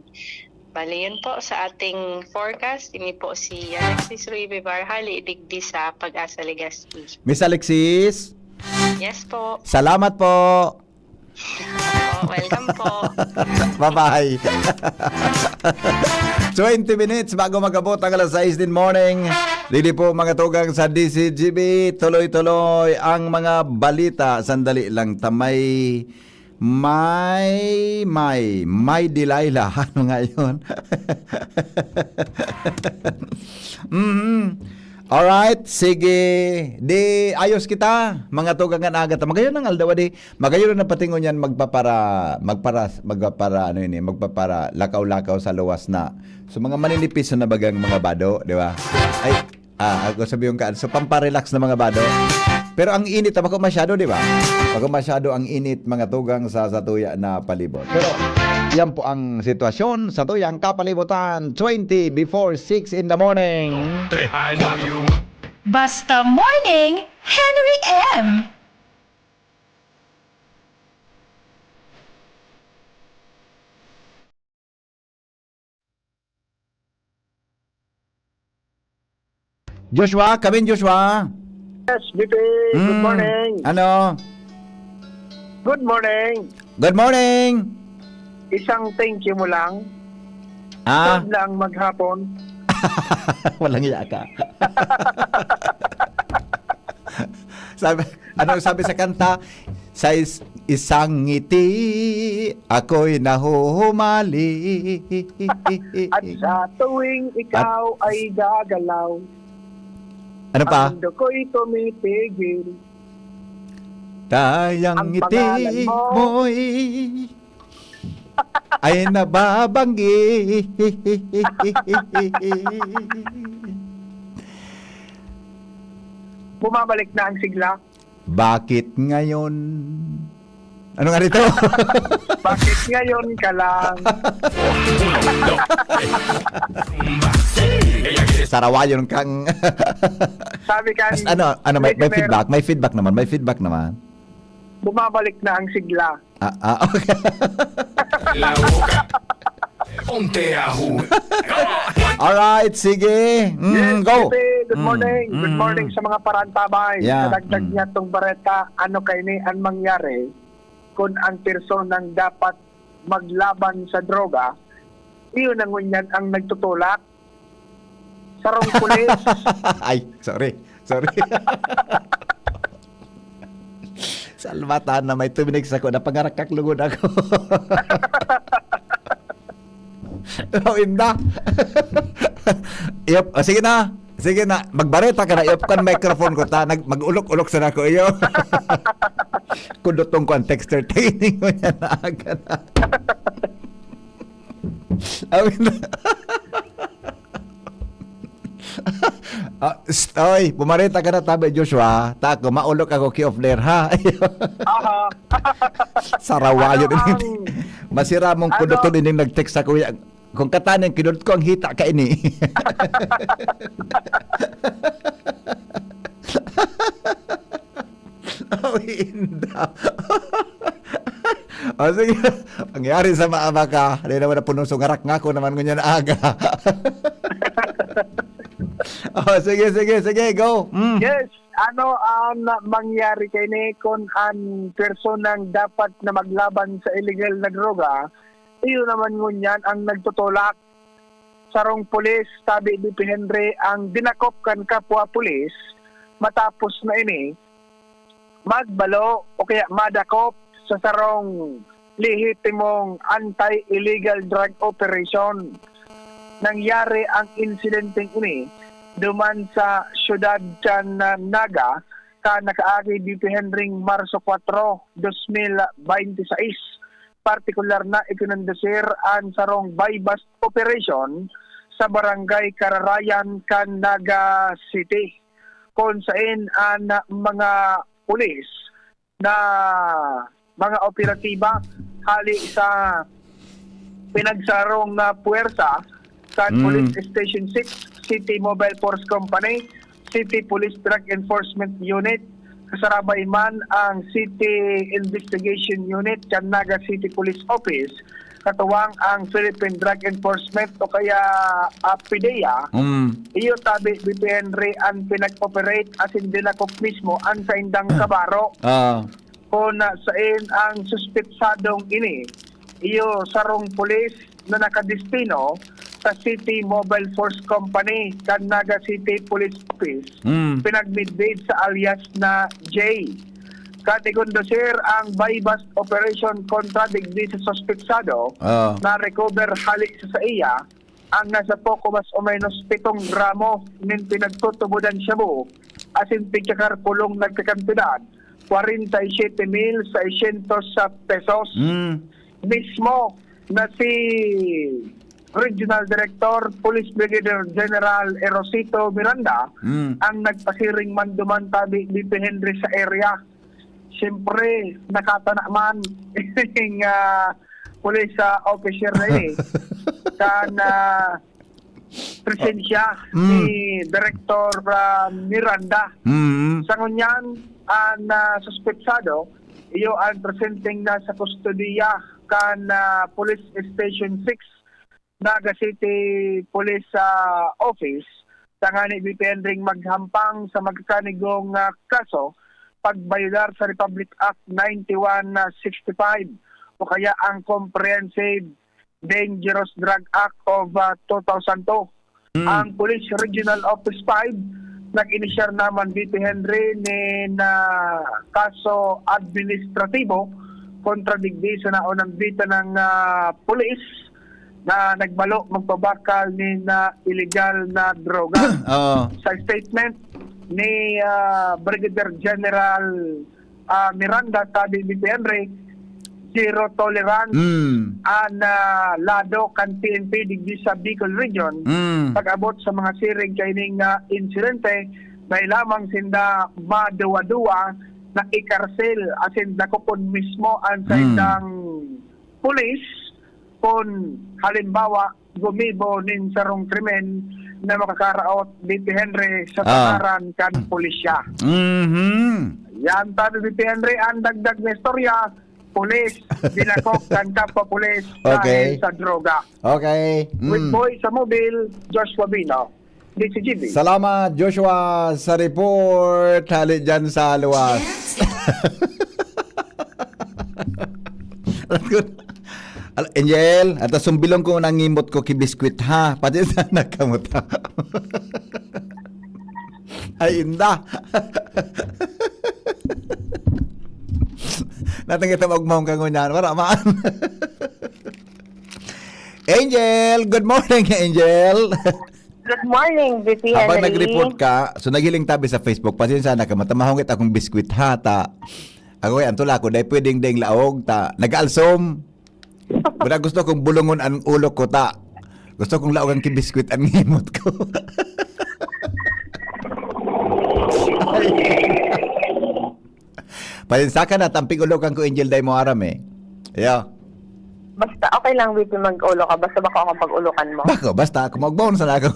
Bale, yun po sa ating forecast. Ini po si Alexis Ruy Vivar, hali digdi sa Pag-asa Legazpi. Miss Alexis? Yes po. Salamat po. Oh, welcome po. Bye-bye. Twenty minutes bago mag-abot ang alas sais din morning. Dili po, mga tugang, sa D C G B, tuloy-tuloy ang mga balita. Sandali lang, tamay, may, may, may Delilah. Ano nga yun? Mhm. Alright, sige. Di, ayos kita, mga tugang, kan aga ta. Magayon ang aldaw, di. Magayon na pati ngunyan magpapara-, magpara-, magpapara-, ano yun eh, magpapara-, lakaw-lakaw sa luwas na. So, mga maninipis na bagang mga bado, di ba? Ay, ah, ako sabi yung kaan. So, pamparelax na mga bado. Pero ang init, bako masyado, di ba? Bako masyado ang init, mga tugang, sa, sa tuya na palibot. Pero, yan po ang sitwasyon sa tuyang kapalibutan, twenty before six in the morning. Basta Morning, Henry M. Joshua, come in, Joshua. Yes, B P, good Mm. morning. Ano? Good morning. Good morning. Isang thank you mo lang. Ah. Sud lang maghapon. Walang iya ka. Sabi, ano sabi sa kanta? Sa is-, isang ngiti, ako'y nahuhumali. At sa tuwing ikaw At ay gagalaw, ano pa? Ang mundo ko'y tumitigil. Tayang Ang ngiti pangalan mo. mo'y ay nababanggit. Bumabalik na ang sigla. Bakit ngayon? Ano nga dito? Bakit ngayon ka lang? Sarawayon kang Sabi kan As- ano, ano, may, may listener, feedback, may feedback naman, may feedback naman. Bumabalik na ang sigla. Ah, ah, okay. Unteahu. Alright, sige. Mm, Yes, go. Pepe, good Mm, morning. Good mm. morning sa mga parantabay. Yeah, Sa dagdag mm. niya tong bareta, ano kaini ang mangyari kung ang personang dapat maglaban sa droga, iyon ang ngunyan ang nagtutulak? Sarong pulis. Ay, sorry. Sorry. Salbatan na may tuminig sa ko, napangarakak lugod ako. Oh, inda. Yep. Oh, sige na. Sige na. Magbareta ka na. Yep, kan microphone ko ta. Nag mag-ulok-ulok sa nako iyo. Kudutong ko ang texter. Tingin mo niya na aga na. Amin. Ah, st- oy, pumareta ka na tabi, Joshua. Tako, maulok ako ki off layer, ha? Aha. Sarawayon Ano ini. ang Masira mong ano? Kuduton ining nag-text sa kuya. Kung kataning kinudot ko, ang hita ka ini. Oh, inda. Oh, sige. Pangyari sa maama ka. Dahil naman na punong sungarak nga ako naman ngunyan aga. Oh, sige, sige, sige. Go. Mm. Yes, ano ang mangyari kaini kung ang personang dapat na maglaban sa illegal na droga, iyo naman ngunyan ang nagtutulak? Sarong pulis, tabi ni P. Henry, ang dinakop kan kapwa pulis. Matapos na ini, magbalo o kaya madakop sa sarong lehitimong anti-illegal drug operation. Nangyari ang insidenteng ini duman sa siyudad kan Naga, kan nakaagi ni P. Henry, Marso kwatro, dos mil bente seis. Partikular na ikinondusir an sarong buy-bust operation sa Barangay Kararayan kan Naga City, kun saen an mga pulis na mga operatiba hali sa pinagsarong, ah, puwersa kan Mm. Police Station six, City Mobile Force Company, City Police Drug Enforcement Unit, kasarabay man ang City Investigation Unit kan Naga City Police Office, katuwang ang Philippine Drug Enforcement o kaya, ah, PDEA. Mm. Iyo tabi ni P. Henry ang pinag-operate asin dinakop mismo ang saindang kabaro. Ah. Kun saen ang suspetsadong ini, iyo sarong pulis na nakadestino sa City Mobile Force Company kan Naga City Police Office, Mm. pinagmidbid sa alias na J. Kan ikondusir ang buy-bust operation kontra digdi sa suspetsado, Ah. na-recover hali sa saiya ang nasa poko mas o menos pitong gramo nin pinagtutubodan shabu asin tigkakarkulong nagkakantidad kwarenta y siyete mil seiscientos pesos. Mm. Mismo na si Regional Director Police Brigadier General Erosito Miranda Mm. ang nagpasiring man duman tabi ni P. Henry sa area. Siyempre, nakatana man ning, ah, police, ah, officer na ini kan, ah, presensya Mm. ni Director, ah, Miranda. Mm. Sa ngunyan, ang, ah, suspetsado, iyo ang presenteng nasa kustodiya kan, ah, Police Station six, Naga City Police, ah, Office, tanganing depending maghampang sa magkakanigong, ah, kaso, pagbayodar sa Republic Act ninety-one sixty-five o kaya ang Comprehensive Dangerous Drug Act of, ah, two thousand two. Mm. Ang Police Regional Office five nag-inisyar naman dito, Henry, nin, ah, kaso administratibo kontra digdi sa naunang bita ng, ah, pulis na nagbalo magpabakal nin, ah, illegal na droga. Oo. Sa statement ni, ah, Brigadier General, ah, Miranda, sabi ni P. Henry, zero tolerance Mm. an, ah, lado kan P N P digdi sa Bicol Region. Mm. Pag-abot sa mga siring kaining, ah, insidente, may lamang sinda maduwa-duwa na ikarsel asin dakopon mismo an saindang pulis kun halimbawa gumibo nin sarong krimen na makakaraot, B P Henry, sa Ah. tangaran kan pulisya. Mhm. Yan tabi, B P Henry, ang dagdag na istorya, pulis, dinakop kan kapwa pulis Okay. dahil sa droga. Okay. With Mm. Boy sa Mobil, Joshua Bino, D C G B. Salamat, Joshua, sa report. Hali dyan sa luwas. Alam ko, al-, Angel, at sumbilong ko nang ngimot ko ki biskwit, ha? Pati sa nagkamot, ha? Ay, inda. Natang kita magmahong ka ngunyan. Wala man. Angel, good morning, Angel. Good morning, V P Habang Henry. nag-report ka, so naghiling tabi sa Facebook, pasensya na ka, matamahongit akong biskwit, ha, ta. Ako, ay, antula ko, dahil pwedeng deng laog, ta. Nag-alsom. Wala gusto kong bulungon ang ulo ko, ta. Gusto kong laogan ki biskwit ang ngimot ko. Ay. Pasensya ka na, tampig ulokan ko, Angel, dai mo aram eh. Yo. Basta okay lang, V P, mag-ulo ka. Basta bako akong pag-ulokan mo. Bako, basta ako, magbaon sana ako.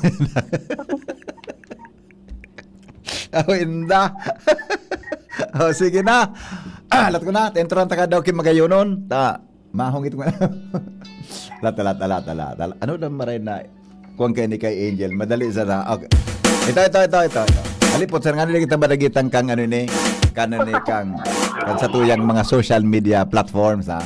Oh, inda. Oh, sige na. Ah, lat ko na, tentrohan ta ka daw ki magayonon. Ta, mahungit ko na. Lat, lat, lat, lat, lat. Ano na maray na? Kuwan kayo ni kay Angel. Madali sana. Okay. Ito, ito, ito, ito, ito. Halipot, sir, nga nila kita madagitang kang ano ni? Kan ano ni kang, kang sa tuyang mga social media platforms, ha?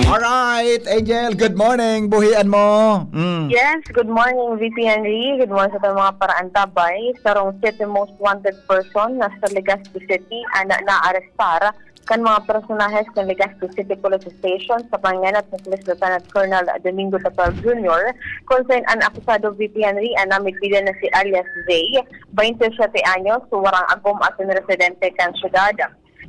Alright, Angel, good morning. Buhian mo. Mm. Yes, good morning, V P Henry. Good morning sa mga paraantabay. Sarong city most wanted person na sa Legazpi City, ana na arestar kan mga personahes kan Legazpi City Police Station sa pangenot ni Police Lieutenant Colonel Domingo Tapal Junior, kung sain an akusado, V P Henry, an namidbidan na si alias Zay, baynte siyete anyos, warang agom asin residente kan syudad.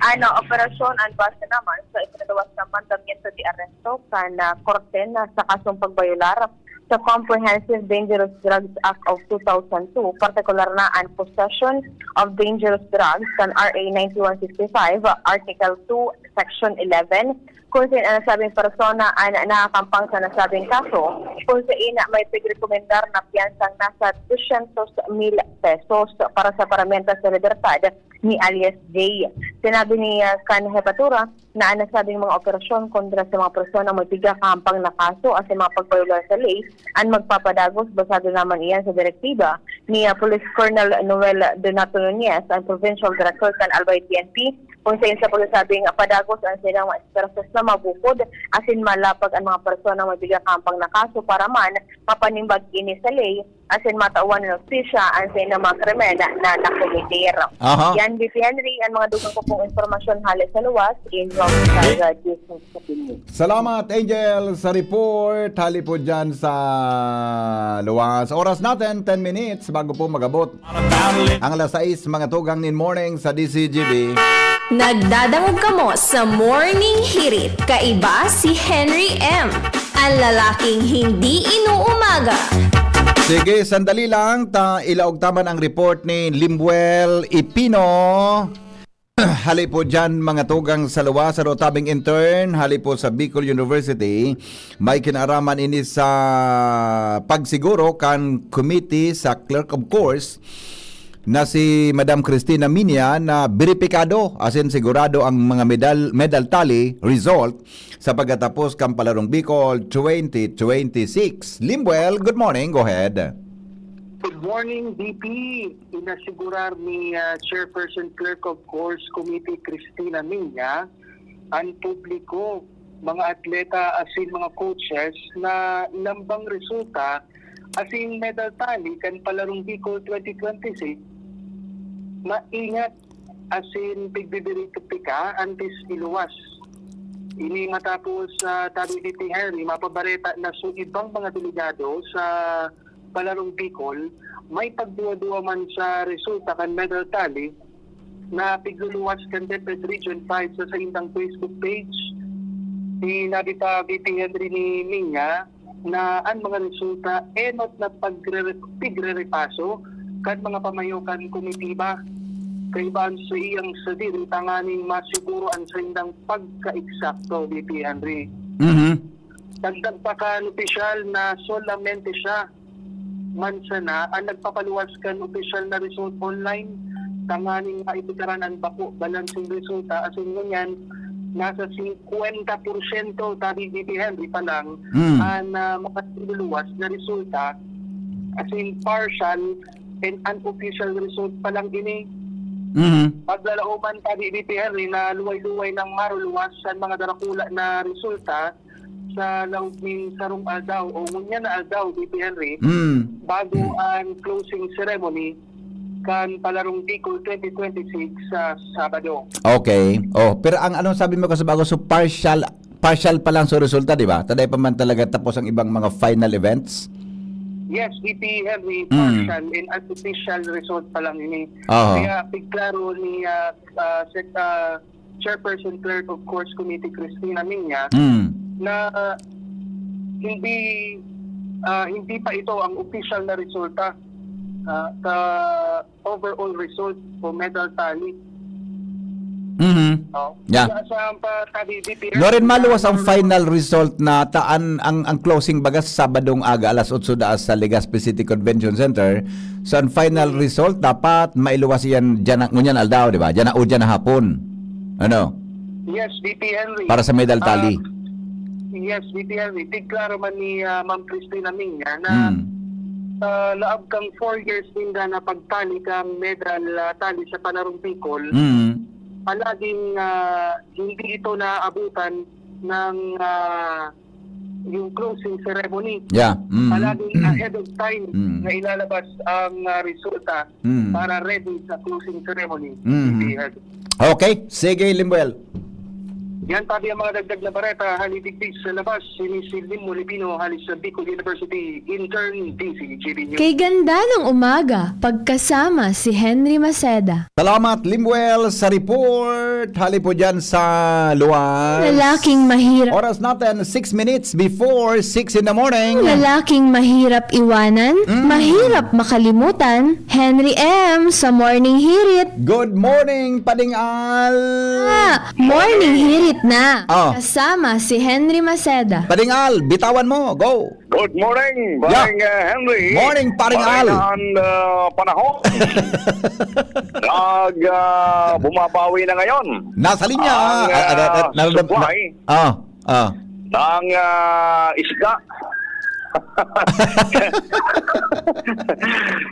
An operasyon an base naman sa ipinaluwas na mandamiento de arresto kan, ah, korte na sa kasong pagbayolar sa Comprehensive Dangerous Drugs Act of two thousand two, partikular na an possession of dangerous drugs kan R A ninety-one sixty-five, Article two, Section eleven, kung sain an nasabing persona an nakakampang sa nasabing kaso, kung sain may pigrekomendar na piyansang nasa dosyentos mil pesos para sa paramenta sa libertad ni alias Jay. Sinabi ni, ah, kan hepatura, na an nasabing mga operasyon kontra sa mga personang may pigkakahampang na kaso asin mga pagbayolar sa ley an magpapadagos, basado naman iyan sa direktiba ni, ah, Police Colonel Noel Donato Nunez, ang Provincial Director kan Albay P N P, kung sain sa pagsasabing padagos an silang mga esfuerzos na mabukod asin malapag an mga personang may pigkakahampang na kaso para man mapanimbag ini sa ley asin matawan nin hustisya an saindang mga krimen na nakometer. Aha. Yan, V P Henry, ang mga dugang ko pong impormasyon hale sa luwas, in Rock Saga, Jason Sapinyo. Salamat, Angel, sa report. Hali po dyan sa luwas. Oras natin, ten minutes bago po magabot ang alas sais, mga tugang nin morning sa D C G B. Nagdadangog kamo sa Morning Hirit. Kaiba si Henry M, ang lalaking hindi inuumaga. Sige, sandali lang. Ta, ilaog ta man ang report ni Limbuel Ipino. Hali po dyan, mga tugang sa luwas, sa tabing intern, hali po sa Bicol University. May kinaaraman ini sa pagsiguro kan committee sa clerk of course na si Madam Christina Minya na beripikado asin sigurado ang mga medal, medal tally result sa pagkatapos kan Palarong Bicol twenty twenty-six. Limbuel, good morning. Go ahead. Good morning, D P. Inasigurar ni, ah, Chairperson Clerk of Course Committee Christina Minya an publiko, mga atleta asin mga coaches na lambang resulta asin medal tally kan Palarong Bicol twenty twenty-six maingat asin pigbiberipika antes iluwas. Ini matapos, ah, tabi ni Henry, mapabareta na su ibang mga delegado sa Palarong Bicol may pagduwa-duwa man sa resulta kan medal tally na pigluluwas kan DepEd Region five sa saindang Facebook page. Sinabi pa V P Henry ni Minya na an mga resulta enot na pagre-, pigrerepaso kan mga pamayo kan komitiba. kaibahan sa iyang sadiri tanganing masiguro an saindang pagka-eksakto, V P Henry. Mhm. Dagdag pa kan opisyal na solamente siya man sana an nagpapaluwas kan opisyal na result online tanganing maipikaran an bako balanseng resulta, asin ngunyan nasa singkwenta porsyento tabi, V P Henry, pa lang Mm. an, ah, mga niluluwas na resulta, asin partial and unofficial result pa lang ini. Mhm. Paglalaoman tabi, V P Henry, na luway-luway nang maruluwas an mga darakula na resulta sa laog nin sarong aldaw o ngunyan na aldaw, V P Henry, Mm. bago an closing ceremony kan Palarong Bicol twenty twenty-six sa Sabado. Okay. Oh, pero ang anong sabi mo kasi bago, so partial, partial pa lang sa resulta, di ba? Taday pa man talaga tapos ang ibang mga final events? Yes, V P Henry, Mm. partial and unofficial result pa lang ini. Aha. Kaya pigklaro ni, ah, ah, Sec-, ah, Chairperson Clerk of Courts Committee Cristina Miña Mm. na, ah, hindi, ah, hindi pa ito ang opisyal na resulta, ah, sa overall result o medal tally. Mhm. Oh. Yeah. Sa, sa pa, tabi, V P N, Norin, maluwas ang na final result na taan ang, ang closing bagas Sabadong aga alas otso daas sa Legazpi City Convention Center. So, ang final Mm. result dapat mailuwas iyan diyan na, ngunyan aldaw, di ba? Diyan na o diyan na hapon. Ano? Yes, V P Henry. Para sa medal tally. Ah, yes, V P Henry. Tigklaro man ni, ah, Ma'am Christina Miña na, Mm. ah, laab kang four years ninda na pagtali kang medal, ah, tally sa Palarong Bicol, Mm. palaging, ah, hindi ito naaabutan ng, ah, yung closing ceremony. Yeah. Mm. Palaging Mm. ahead of time Mm. na ilalabas ang, ah, resulta Mm. para ready sa closing ceremony. Mm. Hindi ahead. Okay. Sige, Limbuel. Yan, tabi ang mga dagdag na bareta. Hali digdi sa labas, ini si Lim Molipino, hali sa Bicol University, intern, D Z G B News. Kay ganda ng umaga, pagkasama si Henry Maceda. Salamat, Limbuel, sa report. Hali po dyan sa Luwas. Lalaking mahirap. Oras natin, six minutes before six in the morning. Lalaking mahirap iwanan, Mm. mahirap makalimutan. Henry M sa Morning Hirit. Good morning, Pading Al. Ah, Morning Hirit na. Oh. Kasama si Henry Maceda. Pading Al, bitawan mo. Go. Good morning, Yeah. Paring, uh, Henry. Morning, Paring Al. Maray na ang, uh, panahon. Nag, uh, bumabawi na ngayon. Nasa linya. Ang, Ah, ah, ah, uh, ah, naradam-, supply. na-, ah, ah. Ng, ah, isda.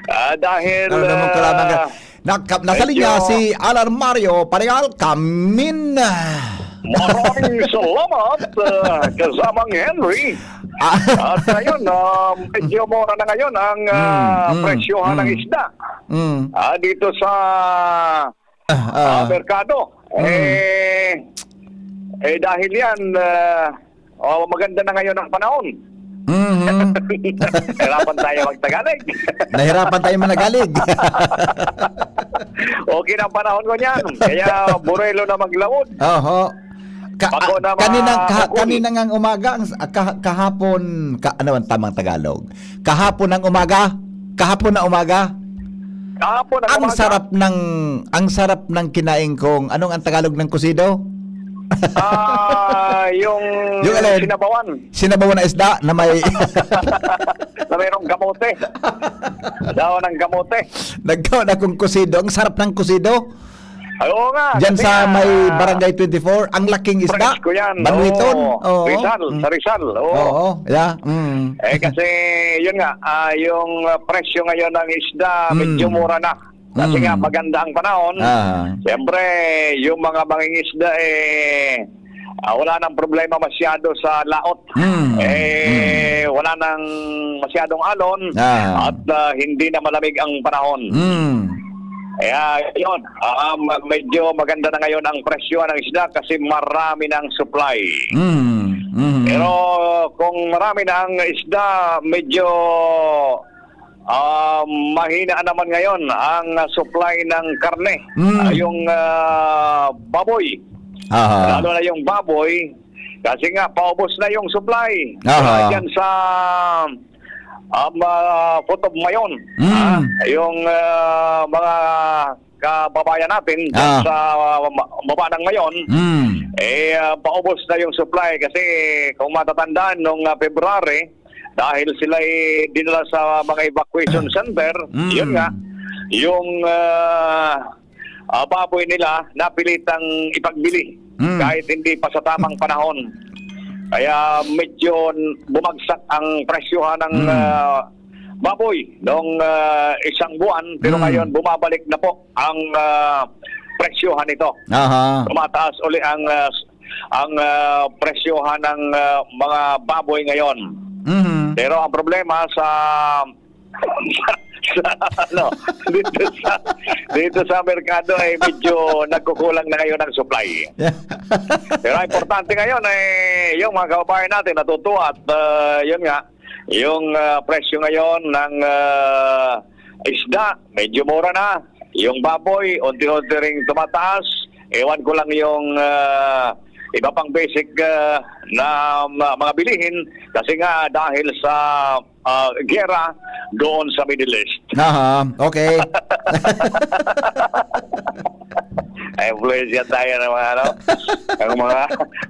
Ah, dahil, Naramdaman ko lamang ka. ah, Naka-, nasa linya medyo si Alan Mario Pareal Kamin. Maraming salamat, ah, kasamang Henry. Ah. At ngayon, ah, medyo mura na ngayon ang, ah, Mm, mm, presyohan ng mm. isda. Mm. Ah, dito sa, Ah, ah. ah, merkado. Mm. Eh, eh, dahil yan, ah, oh, maganda na ngayon ang panahon. Mhm. Hirapan tayo magtagalog. Nahirapan tayo managalig. Okay na ang panahon ko niyan. Kaya burelo na maglaod. Oho. Ka-, Ako ah, na, kaninang, mga kaha-, kakuli. Kaninang ang umaga, ang s-, ah, kaha-, kahapon, ka-, ano ang tamang Tagalog? Kahapon ang umaga? Kahapon na umaga? Kahapon ang Ang umaga. sarap ng, ang sarap ng kinain kong, anong ang Tagalog ng kusido? Ah, yung Yung alin? sinabawan. Sinabawan na isda na may Na mayroong kamote. Daon ng kamote. Nagkaon akong kusido. Ang sarap ng kusido. Ay, oo nga, Diyan kasi sa nga, may Barangay twenty-four, ang laking isda. Fresh ko yan. Banwiton. Oo. Oo. Rizal, Mm. sa Rizal. Oo. Oo, yeah. Mm. Eh, kasi, yun nga, ah, yung, ah, presyo ngayon ng isda, Mm. medyo mura na. Kasi Mm. nga, maganda ang panahon. Ah. Siyempre, yung mga mangingisda, eh, ah, wala nang problema masyado sa laot. Mm. Eh, Mm. wala nang masyadong alon Ah. at, ah, hindi na malamig ang panahon. Mm. Kaya, yun, ah, ma-, medyo maganda na ngayon ang presyo ng isda kasi marami ng supply. Mm. Mm. Pero kung marami na ang isda, medyo Ah, mahina naman ngayon ang, ah, supply ng karne. Mm. Ah, yung, ah, baboy. Aha. Lalo na yung baboy, kasi nga paubos na yung supply. Aha. Diyan sa, um, ah, Putob Mayon. Mm. Ah, yung, ah, mga kababayan natin dyan Ah. sa, ah, ma-, baba ng Mayon, Hmm. eh, ah, paubos na yung supply kasi kung matatandaan nung, ah, February, dahil sila'y dinala sa mga evacuation center, Hmm. yun nga, yung, ah, ah, baboy nila napilitang ipagbili Hmm. kahit hindi pa sa tamang panahon. Kaya medyo bumagsak ang presyohan ng, Hmm. ah, baboy noong, ah, isang buwan, pero Hmm. ngayon bumabalik na po ang, ah, presyohan nito. Aha. Tumataas uli ang, ah, s-, ang, ah, presyohan ng, ah, mga baboy ngayon. Mhm. Pero ang problema sa, sa, ano, dito sa, dito sa merkado ay medyo nagkukulang na ngayon ang supply. Yeah. Pero ang importante ngayon ay yung mga kababayan natin natutuwa at, ah, yun nga, yung, ah, presyo ngayon ng, ah, isda, medyo mura na. Yung baboy, unti-unti ring tumataas. Ewan ko lang yung, ah, iba pang basic, ah, na ma-, mga bilihin kasi nga dahil sa, ah, giyera doon sa Middle East. Aha, okay. Ay, influensya tayo ng mga, ano, ng mga,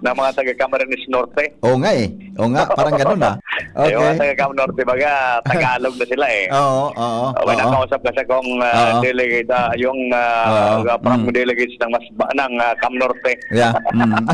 ng mga taga Camarines Norte. Oo nga eh. Oo nga, parang ganun ah. Okay. Yung mga taga Cam Norte, baga, Tagalog na sila eh. Oo, oo, O, may oo. nakausap kasi akong, ah, Oo. delegate, ah, yung, ah, Oo. ah, from Mm. delegates ng mas ba-, ng, ah, Cam Norte. Yeah. Mm.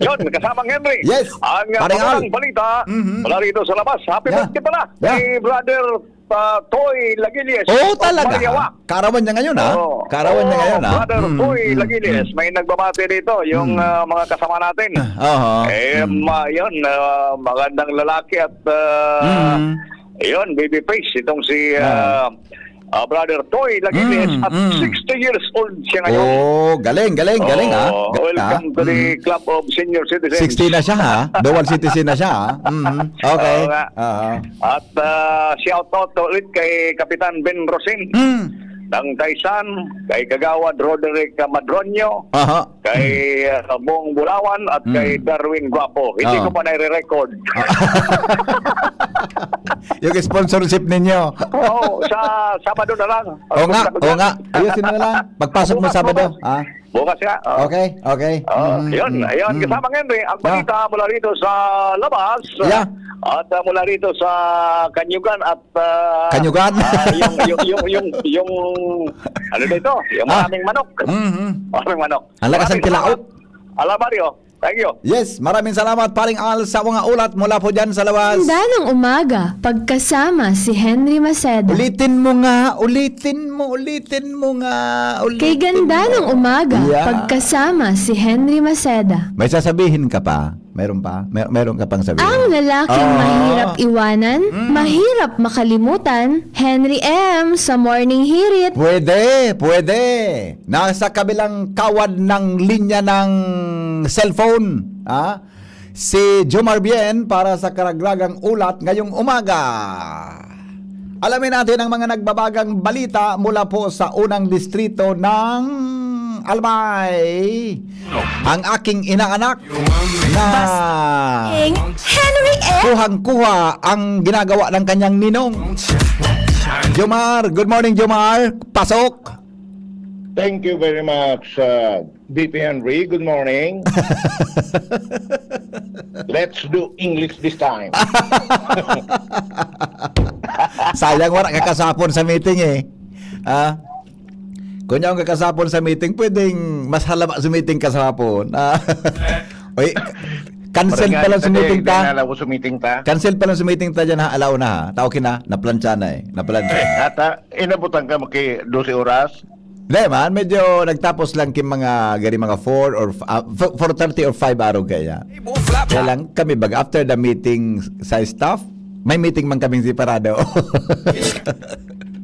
Yun, kasamang Henry. Yes. Ang, ah, Paring Al. pababang balita Mhm. mula rito sa labas. Happy Yeah. birthday pala Yeah. kay Brother, ah, Toy Lagilies Oh, of talaga? Mariawa. Karawan niya ngayon, ah. Oo. Karawan niya Oo, ngayon, ah. Brother Mm, Toy mm, Lagilies. mm. May nagbabati dito, yung, Mm. ah, mga kasama natin. Aha. Eh, Mm. ma-, yun, ah, magandang lalaki at, ah, Mm. yun, baby face. Itong si, Ah. ah, ah, Brother Toy Lagilies Mm, at mm. sixty years old siya ngayon. Oh, galing, galing, galing, ah. Oh, Galing, ah. welcome to the Mm. Club of Senior Citizens. Sixty na siya, ha? Dual citizen na siya, ha? Mm. Okay. Oo nga. Aha. At, ah, shout out ulit kay Kapitan Ben Rosin Mm. ng Taysan, kay Kagawad Roderick Madronio, Aha. kay, ah, Bong Bulawan, at kay Mm. Darwin Guapo. Hindi Oo. ko pa nire-record. Ah. Yung sponsorship ninyo. Oo, sa Sabado na lang. Oo nga, Pagpunta ko oo dyan. nga. Ayusin mo na lang. Pagpasok mo Bukas, Sabado, bukas. ah. Bukas nga, oo. Okay, okay. Oo, Mm, yun, mm, ayun. mm. Kasamang Henry, ang Ah. balita mula rito sa labas, Yeah. at, ah, mula rito sa Kanyugan at, ah, Kanyugan? ah, yung, yung, yung, yung, yung, ano na ito? Yung Ah. maraming manok. Mm-hmm. Maraming manok. Ang lakas ng Maraming tilaok. salamat. Ala, Mario. Thank you. Yes, maraming salamat, Paring Al, sa mga ulat mula po dyan sa labas. Ganda ng umaga, pagkasama si Henry Maceda. Ulitin mo nga, ulitin mo, ulitin mo nga, ulitin Kay ganda mo. ng umaga, Yeah. pagkasama si Henry Maceda. May sasabihin ka pa? Meron pa? Mer-, meron ka pang sabihin? Ang lalaking Ah. mahirap iwanan, Mm. mahirap makalimutan, Henry M sa Morning Hirit. Pwede, pwede. Nasa kabilang kawad ng linya ng cellphone, ha? Si Jomar Bien para sa karagdagang ulat ngayong umaga. Alamin natin ang mga nagbabagang balita mula po sa unang distrito ng Albay. Ang aking inaanak na Basting Henry M. kuhang-kuha ang ginagawa ng kanyang ninong. Jomar, good morning, Jomar. Pasok. Thank you very much, uh, B P Henry. Good morning. Let's do English this time. Sayang, wala ka kasapon sa meeting eh. Ah? Kung yaon ka kasapon sa meeting, pwedeng mas halaba sa meeting kasapon. Ah. Oy, cancel Parang pa lang nga, sa meeting hindi ta. na alam ko sa meeting ta. Cancel pa lang sa meeting ta dyan ha, alaw na ha. Tao kina, naplantsa na eh. Naplantsa. Ata, inabutan ka mo kay dose oras? Hindi man, medyo nagtapos lang kin mga, gari mga four or f-, ah, f-, four thirty or five araw kaya. Kaya lang kami, bag after the meeting sa staff, may meeting man kaming separado.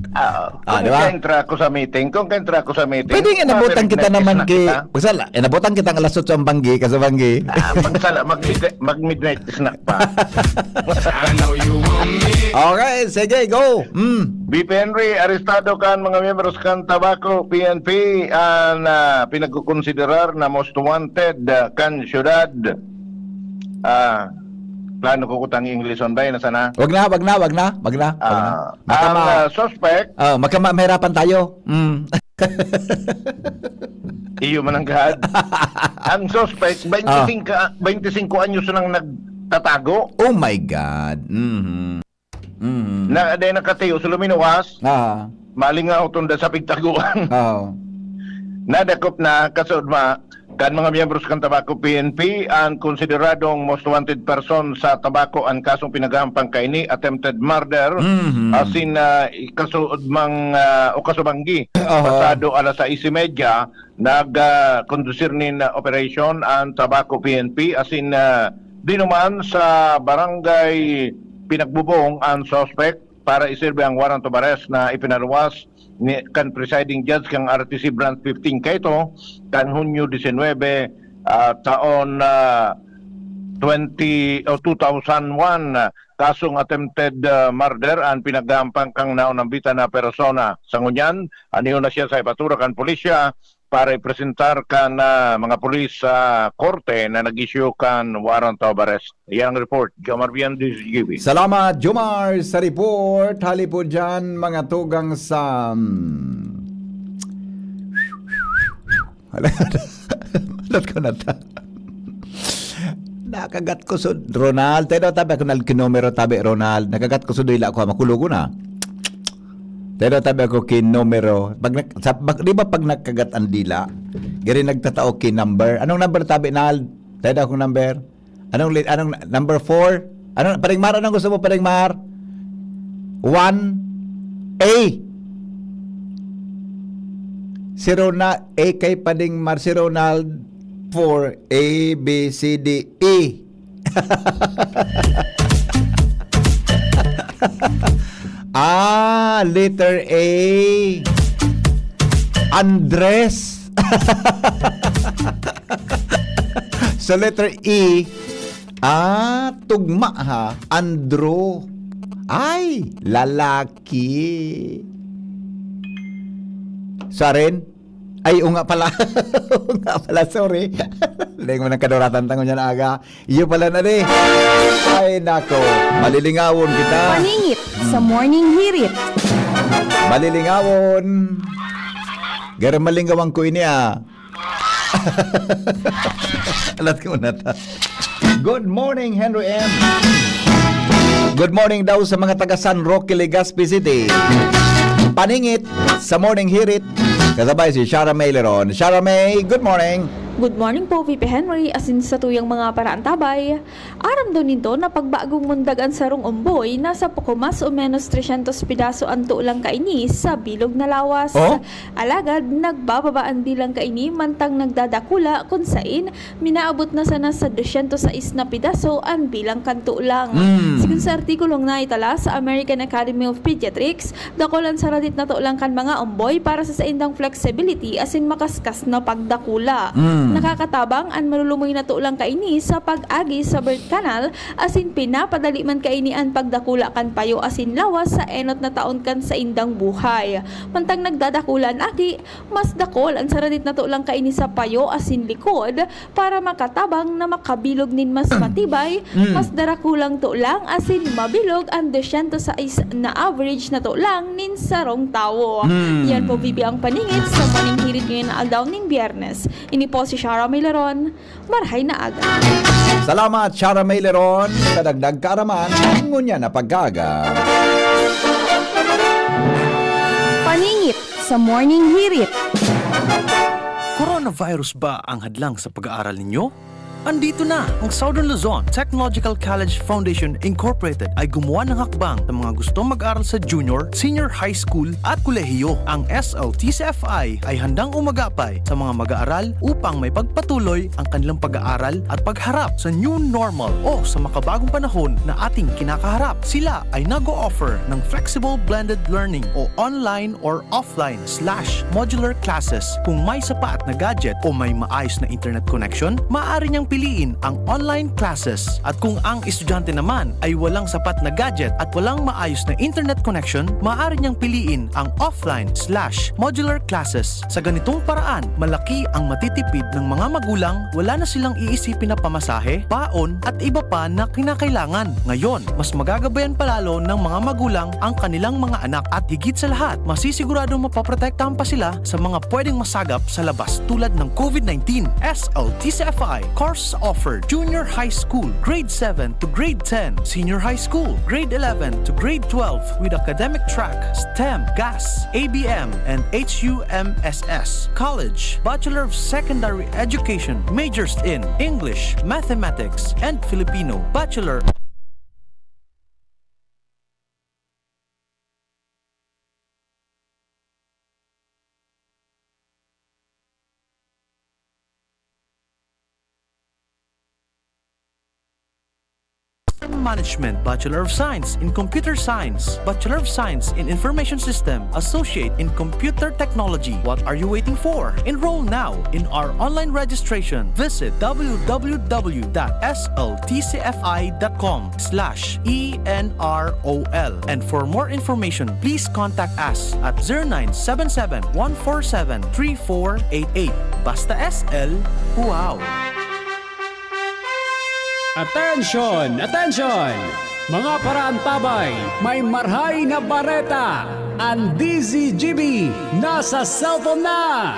Oo. Ah, Kung di ba? ka-entra ako sa meeting, kung ka-entra ako sa meeting, Pwedeng inabutan ma-midnight kita naman snack ki-, kita. Magsala, inabutan kitang alas otso ang banggi, ka sa banggi. Ah, magsala, mag-, mag-midnight snack pa. Okay, sige, go. Mm. B P Henry, arestado kan mga miyembros kan Tabaco P N P, ah, na pinagkukonsiderar na most wanted, ah, kan siyudad. Ah, plano ko kutang English on bay, nasa na? Wag na, wag na, wag na, wag na, wag na. Ah, Baka ang, ma-, ah, suspect ah, baka ma-, mahirapan tayo. Mm. Iyo man ang gad. Ang suspect, Ah. twenty-five, twenty-five anyos nang nagtatago. Oh my God. Mhm. Mhm. Na, dahil nakatayo sa luminuwas, Ah. malingaw tunda sa pigtaguan. Oo. Nadakop na, kasudma, kan mga miyembros kan Tabaco P N P, ang konsideradong most wanted person sa Tabaco, ang kasong pinagahampang kaini, attempted murder, Mhm. asin, ah, kasudmang, ah, o kasubanggi, Aha. pasado alas sais y media, nag, ah, kondusir nin, ah, operasyon ang Tabaco P N P, asin, ah, dinuman sa barangay Pinagbubong ang suspect para iserbe ang warrant of arrest na ipinaluwas ni, kan presiding judge kan R T C Branch fifteen kaito, kan Hunyo disinwebe, ah, taon, ah, twenty o two thousand one. Kasong attempted, ah, murder ang pinagahampang kan naunambitan na persona. Sa ngunyan, aniyo na siya sa ipatura kan pulisya para ipresentar kan, ah, mga pulis sa korte na nag-issue kan warrant of arrest. Yan ang report. Jomar Vian, D Z G B. Salamat, Jomar, sa report. Hali po dyan, mga tugang sa, hmm, Alat ko na ta. Nakagat ko sud, Ronald. Tayo daw tabi ako nag-, kinumero tabi, Ronald. Nakagat ko sud dila ko, makulogo na. Tayo daw tabi ako kinumero. Pag nak-, sa, bak-, di ba pag nakagat ang dila, gari nagtatao kin number? Anong number tabi, Nald? Tayo daw akong number. Anong li-, anong number four? Ano, Paring Mar, anong gusto mo, Paring Mar? One, A. Si Rona-, A kay Paring Mar, si Ronald, four, A, B, C, D, E. Ah, letter A. Andres. Sa letter E, ah, tugma ha, Andro. Ay, lalaki. Sa rin? Ay, o nga pala. O nga pala, sorry. Laing mo ng kaduratan tango niyan aga. Iyo pala na di. Ay, nako. Malilingawon kita. Paningit sa Morning Hirit. Malilingawon. Gara malingawan ko ini, ah. Alat ko na ta. Good morning, Henry M. Good morning daw sa mga taga San Roque, Legazpi City. Paningit sa Morning Hirit. Kasabay si Shara May Leron. Shara May, good morning. Good morning po, V P Henry, asin sa tuyang mga paraantabay. Aram daw ninto na pagbagong mundag an sarong omboy, nasa poko mas o menos tresyentos pidaso an tulang kaini sa bilog na lawas. Oh? Alagad, nagbababa an bilang kaini mantang nagdadakula, kun sain, minaabot na sana sa dosyentos sais na pidaso an bilang kan tulang. Mm. Sigon sa artikulong naitala sa American Academy of Pediatrics, dakul an saradit na tulang kan mga omboy para sa saindang flexibility asin makaskas na pagdakula. Mm. Nakakatabang an malulumoy na tulang kaini sa pag-agi sa birth canal asin pinapadali man kaini an pagdakula kan payo asin lawas sa enot na taon kan saindang buhay. Mantang nagdadakula an aki, mas dakul an saradit na tulang kaini sa payo asin likod para makatabang na makabilog nin mas matibay, Mm. mas darakulang tulang asin mabilog an dosyentos sais na average na tulang nin sarong tawo. Mm. Yan po, V P, ang paningit sa Morning Hirit ngayon na aldaw nin Biyernes. Ini po si Shara Milaron. Marhay na aga. Salamat, Shara May Leron, sa dagdag kaaraman. Ngunyan na pag-aga. Paningit sa Morning Hirit. Coronavirus ba ang hadlang sa pag-aaral ninyo? Andito na! Ang Southern Luzon Technological College Foundation Incorporated ay gumawa ng hakbang sa mga gustong mag-aral sa junior, senior high school at kolehiyo. Ang S L T C F I ay handang umagapay sa mga mag-aaral upang may pagpatuloy ang kanilang pag-aaral at pagharap sa new normal o sa makabagong panahon na ating kinakaharap. Sila ay nag-o-offer ng flexible blended learning o online or offline slash modular classes. Kung may sapat na gadget o may maayos na internet connection, maaari niyang piliin ang online classes. At kung ang estudyante naman ay walang sapat na gadget at walang maayos na internet connection, maaari niyang piliin ang offline slash modular classes. Sa ganitong paraan, malaki ang matitipid ng mga magulang, wala na silang iisipin na pamasahe, baon, at iba pa na kinakailangan. Ngayon, mas magagabayan pa lalo ng mga magulang ang kanilang mga anak at higit sa lahat, masisigurado mapoprotektahan pa sila sa mga pwedeng masagap sa labas tulad ng COVID nineteen. S L T C F I course offered: Junior High School, Grade seven to Grade ten, Senior High School, Grade eleven to Grade twelve, with academic track, STEM, GAS, A B M, and H U M S S. College, Bachelor of Secondary Education, majors in English, Mathematics, and Filipino. Bachelor Management, Bachelor of Science in Computer Science, Bachelor of Science in Information System, Associate in Computer Technology. What are you waiting for? Enroll now in our online registration. Visit w w w dot s l t c f i dot com slash e n r o l. And for more information, please contact us at zero nine seven seven, one four seven, three four eight eight. Basta S L, wow! Attention! Attention! Mga paraantabay, may marhay na bareta! An D Z G B nasa cellphone na!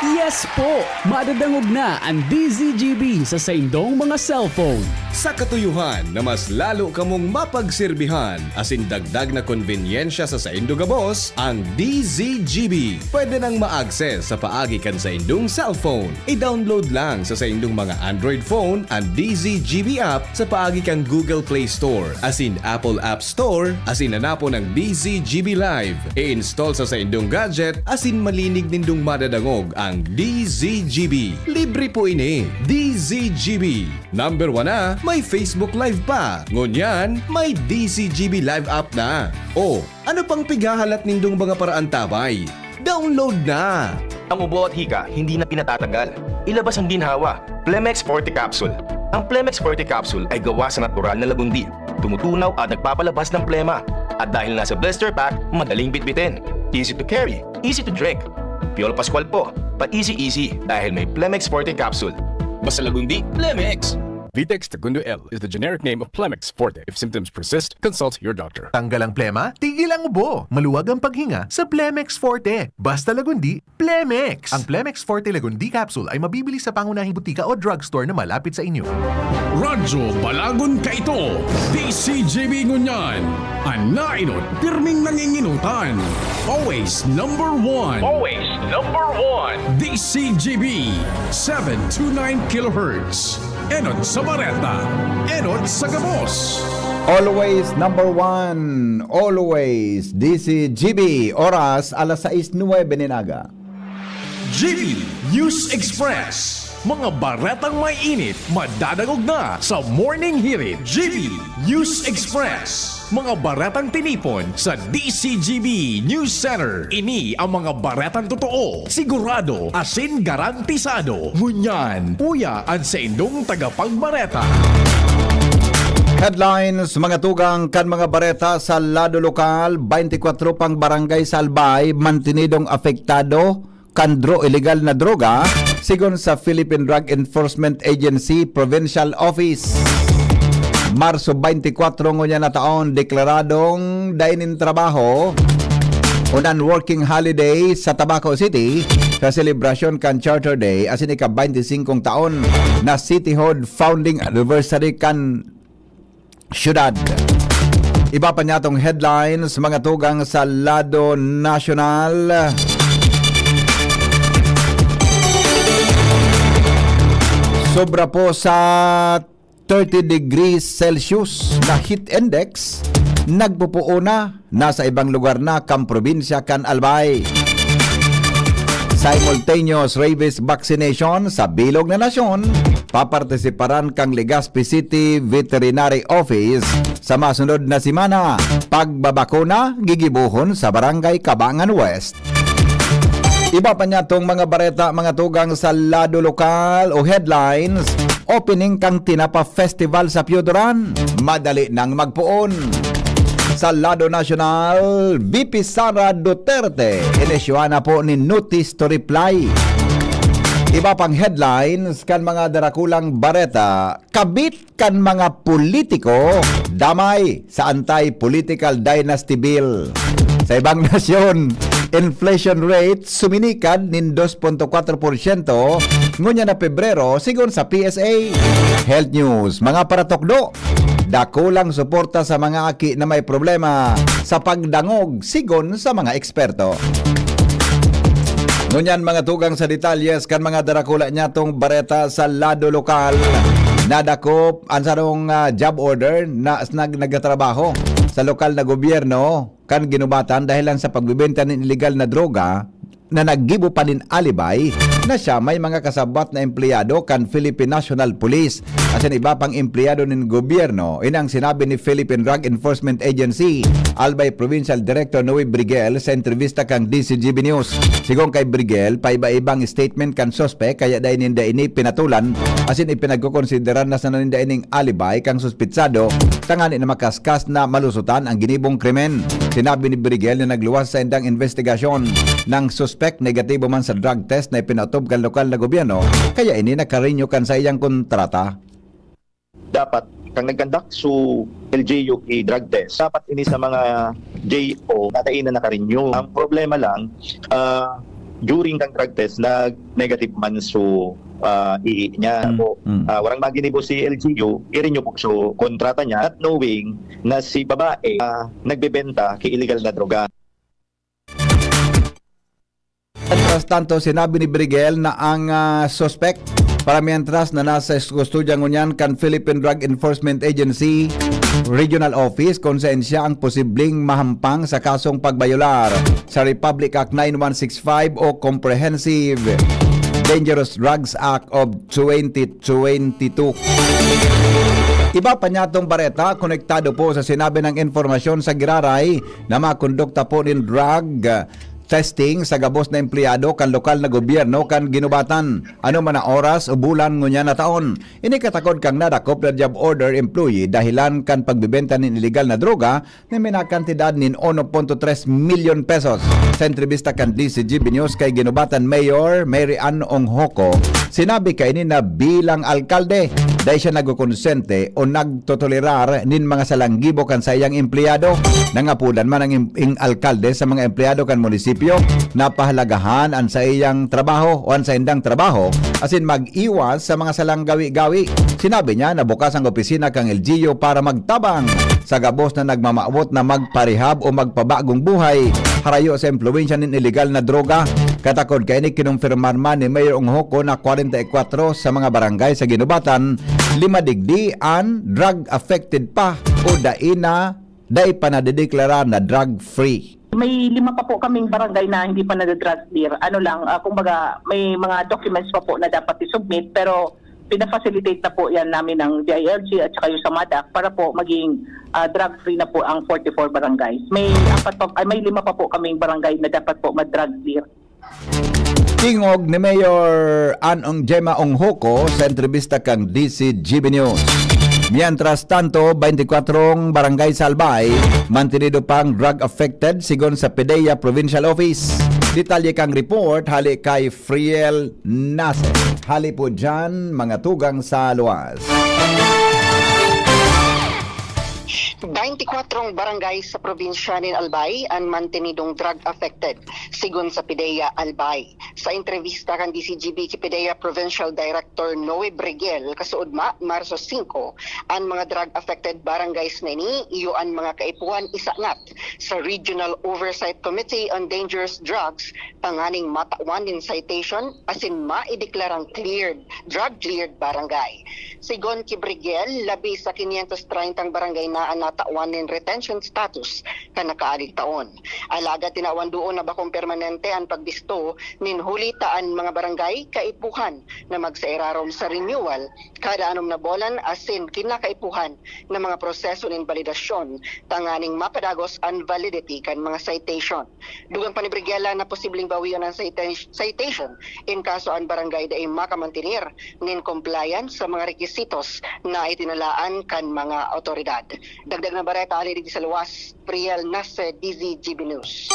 Yes po! Madadangog na an D Z G B sa saindong mga cellphone. Sa katuyohan na mas lalo kamong mapagserbihan asin dagdag na konbenyensya sa saindo gabos, ang D Z G B pwede nang ma-access sa paagi kan saindong cellphone. I-download lang sa saindong mga Android phone an D Z G B app sa paagi kan Google Play Store asin Apple App Store asin hanapon an D Z G B Live. I-install sa saindong gadget asin malinig nindong madadangog ang D Z G B. Libre po ini. D Z G B. Number one na, may Facebook Live pa. Ngunyan, may D Z G B Live app na. O, ano pang pighahalat nindong mga paraantabay? Download na! Ang ubo at hika, hindi na pinatatagal. Ilabas ang ginhawa. Plemex Forte Capsule. Ang Plemex Forte Capsule ay gawa sa natural na lagundi. Tumutunaw at nagpapalabas ng plema. At dahil nasa blister pack, madaling bitbitin. Easy to carry, easy to drink. Piolo Pascual po, pa-easy-easy dahil may Plemex Forte Capsule. Basta lagundi, Plemex! Vitex Segundo L is the generic name of Plemex Forte. If symptoms persist, consult your doctor. Tanggal ang plema, tigil ang ubo. Maluwag ang paghinga sa Plemex Forte. Basta lagundi, Plemex! Ang Plemex Forte Lagundi Capsule ay mabibili sa pangunahing butika o drugstore na malapit sa inyo. Radyo Balagon kaito, D Z G B ngunyan. An naenot, pirming nanginginutan. Always number one. Always number one. D Z G B, seven two nine kilohertz. Enot sa bareta, enot sa gabos. Always number one, always D Z G B. Oras, alas sais nuwebe nin aga. G B News Express. Mga baretang may init, madadangog na sa Morning Hirit. G B News Express. Mga baretang tinipon sa D Z G B News Center. Ini ang mga baretang totoo, sigurado, asin garantisado. Ngunyan, uya an saindong tagapagbareta. Headlines, mga tugang kan mga bareta sa lado lokal, baynte kwatro pang barangay sa Albay mantinidong apektado kan dro-, ilegal na droga, sigon sa Philippine Drug Enforcement Agency Provincial Office. Marso baynte kwatro ngunyan na taon, deklaradong dai nin trabaho o non-working holiday sa Tabaco City sa selebrasyon kan Charter Day asin ika-baynte singkong taon na cityhood founding anniversary kan syudad. Iba pa niyatong headlines, mga tugang sa lado nasyonal. Sobra po sa thirty degrees Celsius na heat index, nagpupuon na nasa ibang lugar na kan probinsya kan Albay. Simultaneous rabies vaccination sa bilog na nasyon, papartisiparan kan Legazpi City Veterinary Office sa masunod na semana. Pagbabakuna, gigibohon sa Barangay Cabangan West. Iba pa niya tong mga bareta, mga tugang sa lado lokal o headlines, opening kang Tinapa Festival sa Pioduran, madali nang magpoon. Sa lado nasyonal, V P Sara Duterte, inisyuhan na po ni notice to reply. Iba pang headlines kan mga darakulang bareta, kabit kan mga politiko, damay sa anti-political dynasty bill. Sa ibang nasyon, inflation rate suminikad nin dos punto kwatro porsyento ngunyan na Pebrero, sigon sa P S A. Health news, mga paratukdo, dakulang suporta sa mga aki na may problema sa pagdangog, sigon sa mga eksperto. Ngunyan, mga tugang sa detalyes kan mga darakula niya tong bareta sa lado lokal. Nadakop an sarong, ah, job order na nag-, nagtatrabaho sa lokal na gobyerno kan ginubatan dahil lang sa pagbebenta nin iligal na droga na naggibo pa nin alibay na siya may mga kasabat na empleyado kan Philippine National Police asin iba pang empleyado nin gobyerno. Ini ang sinabi ni Philippine Drug Enforcement Agency, Albay Provincial Director Noe Briguel sa entrebista kan D C G B News. Sigon kay Briguel, paiba-ibang statement kan suspek kaya dai ninda ini pinatulan asin ipinagkokonsidera na sana ninda ining alibay kan suspitsado tangani na makaskas na malusotan ang ginibong krimen. Sinabi ni Briguel na nagluwas sa indang investigasyon ng suspek, negatibo man sa drug test na ipinautob kan lokal na gobyerno, kaya ini nakarenew kan saiyang kontrata. Dapat kang nagkandak su L G U ki drug test, dapat ini sa mga J O na dai na nakarenew. Ang problema lang, ah, during kang drug test, nag-negative man su, ah, ii niya. Mm, O, mm. Ah, warang maginibo si L G U, i-renew po su kontrata niya, not knowing na si babae, ah, nagbebenta ki illegal na droga. Mientras tanto, sinabi ni Briguel na ang, ah, suspek, para mientras na nasa kustodya ngunyan kan Philippine Drug Enforcement Agency Regional Office, kung saan siya ang posibleng mahampang sa kasong pagbayolar sa Republic Act nine one six five o Comprehensive Dangerous Drugs Act of twenty twenty-two. Iba pa niya tong bareta, konektado po sa sinabi ng informasyon sa giraray na makondukta po nin drug testing sa gabos na empleyado kan lokal na gobyerno kan ginubatan, ano man na oras o bulan ngunyan na taon. Ini katakod kang nadakop na job order employee dahilan kan pagbebenta nin iligal na droga na may mga kantidad nin uno punto tres milyon pesos. Sa entrebista kan D C G B News kay ginubatan Mayor Mary Ann Onghoco, sinabi kaini na bilang alkalde, dai siya nagkukonsente o nagtotolerar nin mga salanggibo kan saiyang empleyado. Nangapodan man ang em-, ing alkalde sa mga empleyado kan munisipyo na pahalagahan an saiyang trabaho o an saindang trabaho asin mag-iwas sa mga salang gawi-gawi. Sinabi niya na bukas ang opisina kan L G U para magtabang sa gabos na nagmamawot na magparehab o magpabagong buhay harayo sa impluwensya nin iligal na droga. Katakod kaini, kinumpirmar man ni Mayor Onghoco na kwarenta y kwatro sa mga barangay sa ginubatan, lima digdi an drug affected pa o dai na, dai pa nadedeklara na drug free. May lima pa po kaming barangay na hindi pa nagda-drug clear. Ano lang, ah, kumbaga, may mga documents pa po na dapat i-submit, pero pina-facilitate na po yan namin ng D I L G at saka yung sa MADAC para po maging, ah, drug-free na po ang forty-four barangays. May apat pa, ay, may lima pa po kaming barangay na dapat po mag-drug clear. Tingog ni Mayor Anong Gemma Onghoco sa entrebista kang D C G B News. Mientras tanto, twenty-kwatro barangay sa Albay, mantenido pang drug affected, sigon sa PDEA Provincial Office. Detalye kang report, hali kay Friel Nasser. Hali po dyan, mga tugang sa luwas. Twenty-kwatro barangay sa probinsya nin Albay an mantenidong drug affected, sigon sa PDEA Albay. Sa entrevista kan D C G B ki PDEA Provincial Director Noe Briguel, kasuodma, Marso singko, an mga drug affected barangays na ini iyo an mga kaipuhan isangat sa Regional Oversight Committee on Dangerous Drugs tanganing matawan nin citation asin maideklarang cleared, drug cleared barangay. Sigon ki Briguel, labi sa quinientos treinta barangay na an natawan nin retention status kan nakaarig taon. Alagad tinawan duon na bakong permanente an pagbisto nin Huli ta an mga barangay kaipuhan na magsairarom sa renewal kada anom na bolan asin kinakaipuhan na mga proseso nin balidasyon tanganing mapadagos an validity kan mga citation. Dugang pa ni Brigela na posibleng bawion an cita- citation in kaso an barangay dai makamantener nin compliance sa mga rekisitos na itinalaan kan mga awtoridad. Dagdag na bareta ali digdi sa luwas, Priel Nasser, D Z G B News.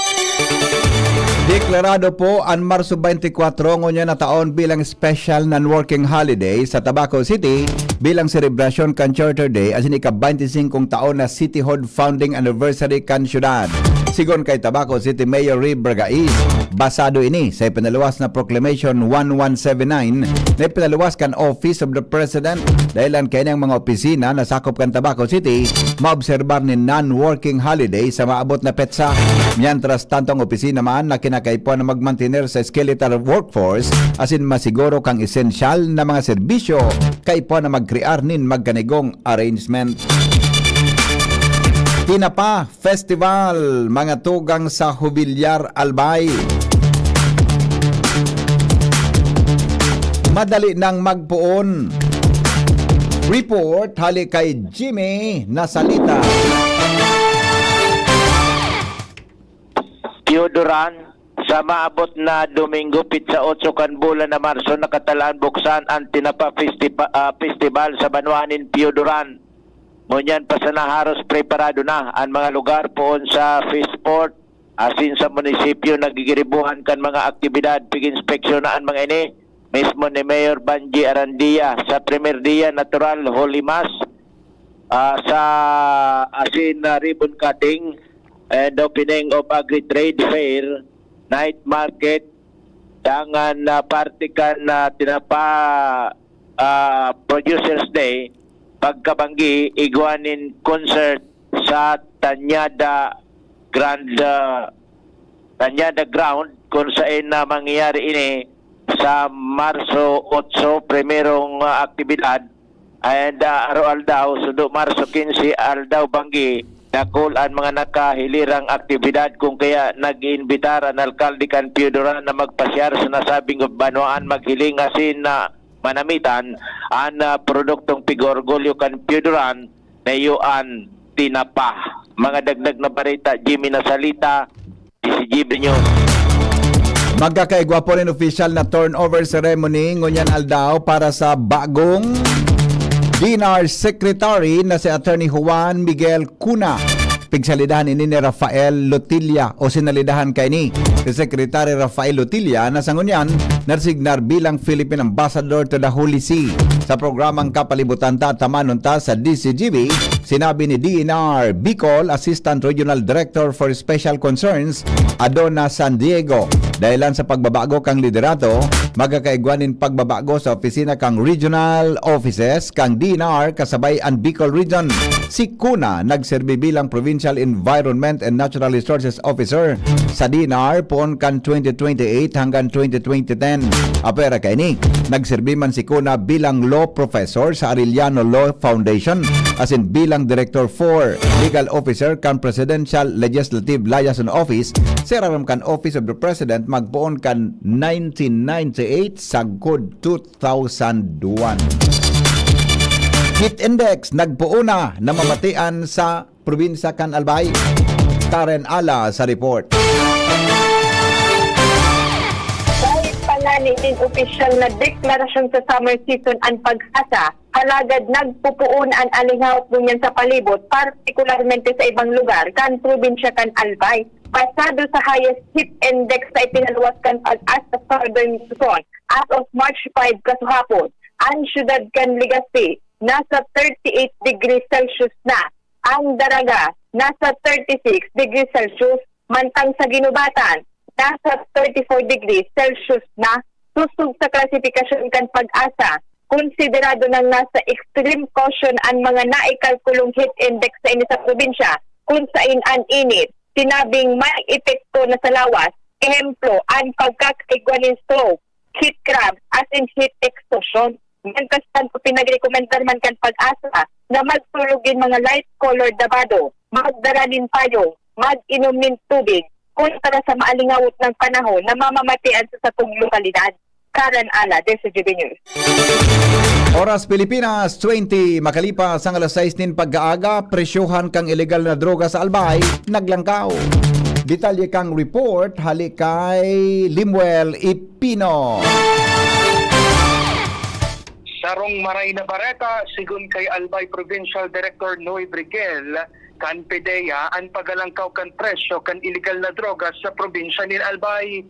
Deklarado po an Marso twenty-four ngunyan na taon bilang special non-working holiday sa Tabaco City bilang selebrasyon kan Charter Day asin ika-twenty-five taon na Cityhood Founding Anniversary kan syudad. Sigon kay Tabaco City Mayor Ray Bergais, basado ini sa ipinaluwas na Proclamation one one seven nine na ipinaluwas kan Office of the President, dahilan kaini an mga opisina na sakop kan Tabaco City maobserbar nin non-working holiday sa maabot na petsa. Mientras tanto, ang opisina man na kinakaipuhan na magmantener sa skeletal workforce asin masiguro kang esensyal na mga serbisyo, kaipuhan na magkrear nin magkanigong arrangement. Tinapa Festival, mga tugang sa Jubilyar, Albay. Madali nang magpoon. Report hali kay Jimmy Nasalita. Pio Duran, sa maabot na Domingo, pitsa otso kan bulan na Marso, nakatalaan buksan ang Tinapa Festipa- ah, Festival sa banwaan nin Pio Duran. Ngunyan pa sana haros preparado na ang mga lugar poon sa Fishport asin sa munisipyo nagigiribuhan kan mga aktibidad. Pig-inspeksyon na ang mga ini mismo ni Mayor Banji Arandia. Sa primer dia, natural, Holy Mass, ah, sa asin na ribbon cutting and opening of Agri-Trade Fair, night market, dangan na parte kan na tinapa ah, Producers Day, pagkabanggi, igwa nin concert sa Tanyada Grand ah, Tanyada Ground, kung sain na mangyayari ini sa Marso otso, primerong ah, aktibidad, and ah, aro-aldaw, sundo Marso kinse, aldaw banggi, dakul an mga nakahilirang aktibidad, kung kaya nag-iimbitar an alkalde kan Pio Duran na magpasyar sa nasabing banwaan, maghiling asin na manamitan an ah, produktong pig-orgulyo kan Pio Duran na iyo an tinapa. Mga dagdag na bareta, Jimmy Nasalita, D Z G B News. Magkakaigwa po nin official na turnover ceremony ngunyan aldaw para sa bagong DENR Secretary na si Attorney Juan Miguel Cuna. Pigsalidahan ini ni Rafael Lotilla o sinalidahan kaini si Secretary Rafael Lotilla na sa ngunyan naresignar bilang Philippine Ambassador to the Holy See. Sa programang Kapalibutan Ta, Tamanon Ta sa D Z G B, sinabi ni DENR Bicol Assistant Regional Director for Special Concerns, Adona San Diego. Dahilan sa pagbabago kan liderato, magkakaigwa nin pagbabago sa opisina kan regional offices kan DENR kasabay an Bicol Region. Si Cuna nagserbi bilang Provincial Environment and Natural Resources Officer sa DENR poon kan twenty twenty-eight hanggang twenty twenty-ten. Apwera kaini, nagserbi man si Cuna bilang Law Professor sa Arellano Law Foundation asin bilang Director four, Legal Officer kan Presidential Legislative Liaison Office sa irarom kan Office of the President magpoon kan nineteen ninety-eight sagkod two thousand one. Heat Index nagpoon na namamatian sa probinsya kan Albay. Karen Ala sa report. Dahil pala nin opisyal na deklarasyon sa summer season ang PAGASA, alagad nagpupuon an alinghawot ngunyan sa palibot, partikularmente sa ibang lugar kan probinsya kan Albay. Pasado sa highest heat index na ipinaluwas kan PAGASA sa Southern Luzon as of March five kasuhapon, an siyudad kan Legazpi nasa thirty-eight degrees Celsius na. Ang Daraga nasa thirty-six degrees Celsius, mantang sa Guinobatan nasa thirty-four degrees Celsius na. Sosog sa klasifikasyon kan PAGASA, konsiderado nang nasa extreme caution an mga naikalkulong heat index sa ini sa probinsya, kun sain an init sinabing may epekto na sa lawas, ehemplo, an pagkakaigwa nin stroke, heat cramps, asin heat exhaustion. Mientras tanto, pinagrekomendar man kan PAGASA na magturog nin mga light-colored na bado, magdara nin payong, mag-inom nin tubig, Punta na sa maalingawot ng panahon na mamamatian sa satong lokalidad. Karen Ala, Desi G B News. Oras Pilipinas, twenty, makalipas ang alas sais nin pagkaaga, presyohan kan ilegal na droga sa Albay, naglangkaw. Detalye kan report, hali kay Limuel Ipino. Sarong maray na bareta, sigon kay Albay Provincial Director Noy Briguel, kan PDEA, an paghalangkaw kan presyo kan ilegal na droga sa probinsya nin Albay.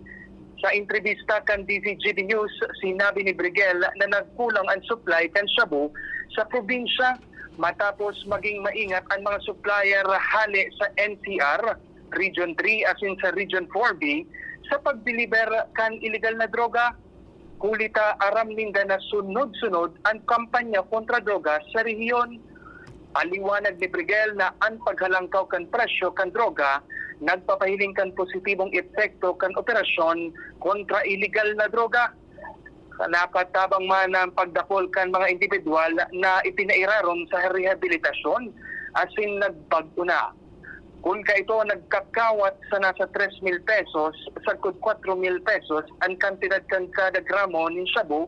Sa entrebista kan D Z G B News, sinabi ni Briguel na nagkulang an supply kan shabu sa probinsya matapos maging maingat an mga supplier hale sa N C R, Region three asin sa Region four B sa pagdeliver kan ilegal na droga. Huli ta aram ninda na sunod-sunod an kampanya kontra droga sa rehiyon. Paliwanag ni Briguel na an paghalangkaw kan presyo kan droga nagpapahiling kan positibong epekto kan operasyon kontra ilegal na droga. Nakatabang man ang pagdakol kan mga indibidwal na ipinairarom sa rehabilitasyon asin nagbag-o na. Kun kaito, nagkakawat sa nasa tres mil pesos sagkod kwatro mil pesos an kantidad kan kada gramo nin shabu,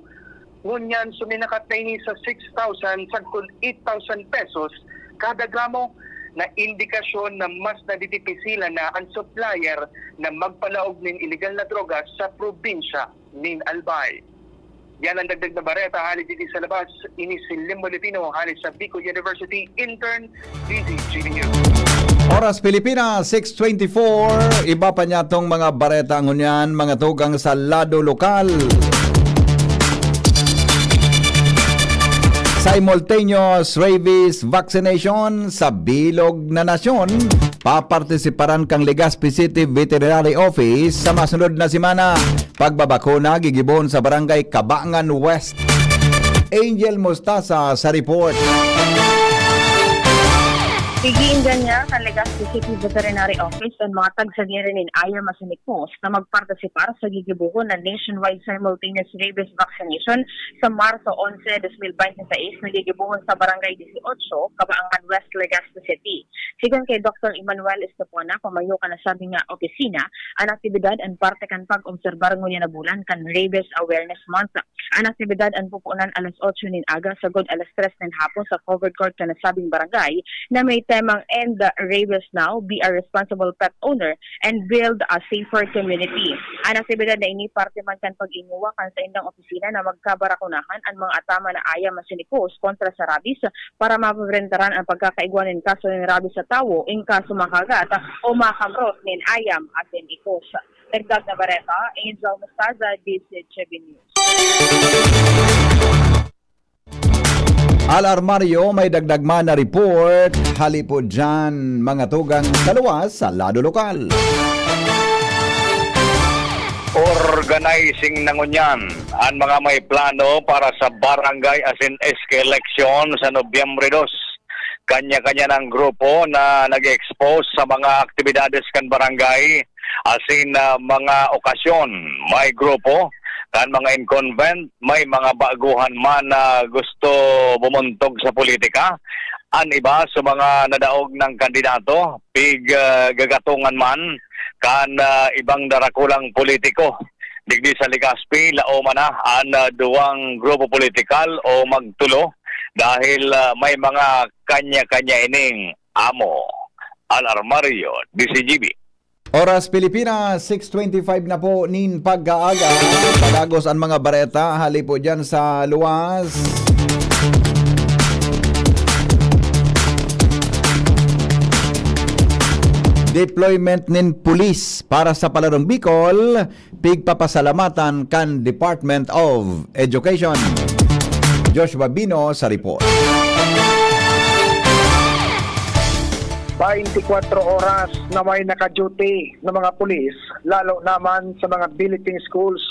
ngunyan suminakat na ini sa six thousand sagkod eight thousand pesos kada gramo, na indikasyon na mas nadidipisilan na an supplier na magpalaog nin ilegal na droga sa probinsya nin Albay. Yan ang dagdag na bareta hali didi sa labas. Ini si Lim Bolivino hali sa Bicol University, intern, D Z G B News. Oras Pilipinas, six twenty-four. Iba pa niya tong mga bareta ngunyan, mga tugang sa lado lokal. Simultaneous rabies vaccination sa bilog na nasyon. Papartisiparan kang Legazpi City Veterinary Office sa masunod na semana. Pagbabakuna gigibohon sa Barangay Cabangan West. Angel Mostasa sa report. Igiinggan niya kan Legazpi City Veterinary Office an mga tagsadiri nin ayam asin ikos na magpartisipar sa gigibohon na nationwide simultaneous rabies vaccination sa Marso onse, dos mil bente seis na gigibohon sa Barangay Dieciocho, Cabangan West, Legazpi City. Sigon kay Doktor Emmanuel Estepona, pamayo kan nasabing nga opisina, an aktibidad an parte kan pag-obserbar ngunyan na bulan kan Rabies Awareness Month. An aktibidad an pupunan alas otso nin aga sagkod alas tres nin hapon sa covered court kan nasabing barangay na may temang End Rabies Now, Be a Responsible Pet Owner, and Build a Safer Community. An aktibidad na ini parte man kan pag-inguwa kan saindang opisina na magkabarakunahan an mga ataman na ayam asin ikos kontra sa rabies para mapaprentaran an pagkakaigwa nin kaso nin rabies sa tawo in kaso makagat o makamrot nin ayam asin ikos. Dagdag na bareta, Angel Mostaza, D Z G B News. Al Armario, may dagdag man na report. Hali po dyan, mga tugang sa luwas sa lado lokal. Organizing na ngunyan an mga may plano para sa barangay asin S K election sa Nobyembre dos. Kanya-kanya ng grupo na nag-expose sa mga aktibidades kan barangay asin, ah, mga okasyon. May grupo kan mga incumbent, may mga baguhan man na gusto bumuntog sa politika. An iba sa mga nadaog ng kandidato, pig, ah, gagatungan man kan, ah, ibang darakulang politiko. Digdi sa Legazpi, laoman na an, ah, duwang grupo politikal o magtulo dahil, ah, may mga kanya-kanya ining amo. Al Armario, D Z G B. Oras Pilipinas, six twenty-five na po nin pagkaaga. Padagos an mga bareta, hali po dyan sa luwas. Deployment nin pulis para sa Palarong Bicol, pigpapasalamatan kan Department of Education. Josh Babino sa report. Baintikwatro oras na may naka-duty na mga pulis, lalo naman sa mga billeting schools,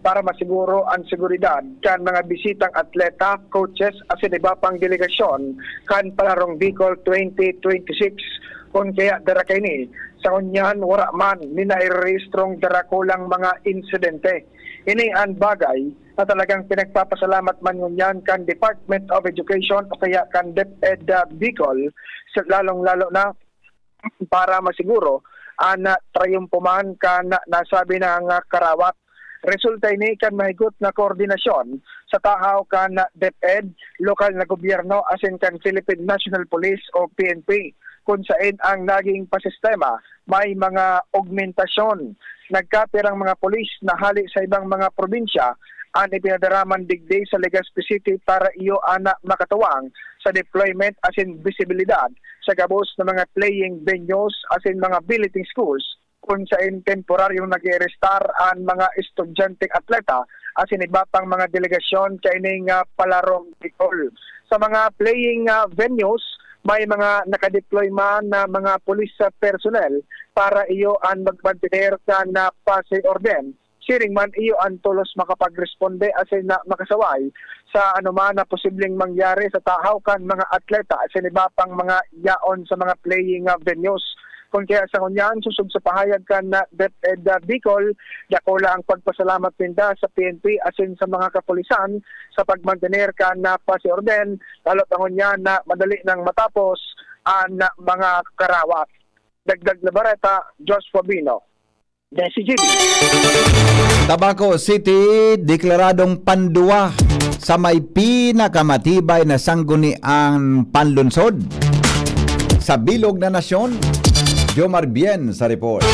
para masiguro an seguridad kan mga bisitang atleta, coaches, asin iba pang delegasyon kan Palarong Bicol twenty twenty-six. Kun kaya dara kaini, sa ngunyan, wara man nin nairerehistrong darakulang mga insidente. Ini an bagay na talagang pinagpapasalamat man ngunyan kan Department of Education o kaya kan DepEd, ah, Bicol, sa, lalong-lalo na para masiguro an trayumpo man kan nasabi na nga karawat. Resulta ini kan mahigot na koordinasyon sa tahaw kan DepEd, lokal na gobyerno asin kan Philippine National Police o P N P, kun saen ang naging pasistema may mga augmentasyon. Nagkapirang mga pulis na hali sa ibang mga probinsya an ipinadaraman digdi sa Legazpi City para iyo ana makatuwang sa deployment asin bisibilidad sa gabos na mga playing venues asin mga billeting schools kun saen temporaryong nag-eerestar an mga estudyanteng atleta asin iba pang mga delegasyon kaining ah, palarong Bicol. Sa mga playing ah, venues, may mga nakadeploy man na mga pulis sa personnel para iyo an magmantener kan ah, paz y orden. Siring man iyo an tolos makapagresponde asin na makasaway sa anoman na posibleng mangyari sa tahaw kan mga atleta asin iba pang mga yaon sa mga playing ah, venues. Kun kaya sa ngunyan, sosog sa pahayag kan ah, DepEd ah, Bicol, dakula ang pagpasalamat ninda sa P N P asin sa mga kapulisan sa pagmantener kan ah, paz y orden, lalo pa ngunyan na madali nang matapos an ah, mga karawat. Dagdag na bareta, Josh Fabino, Desi G B. Tabaco City, deklaradong panduwa sa may pinakamatibay na sangguniang panlunsod sa bilog na nasyon. Jomar Bien sa report.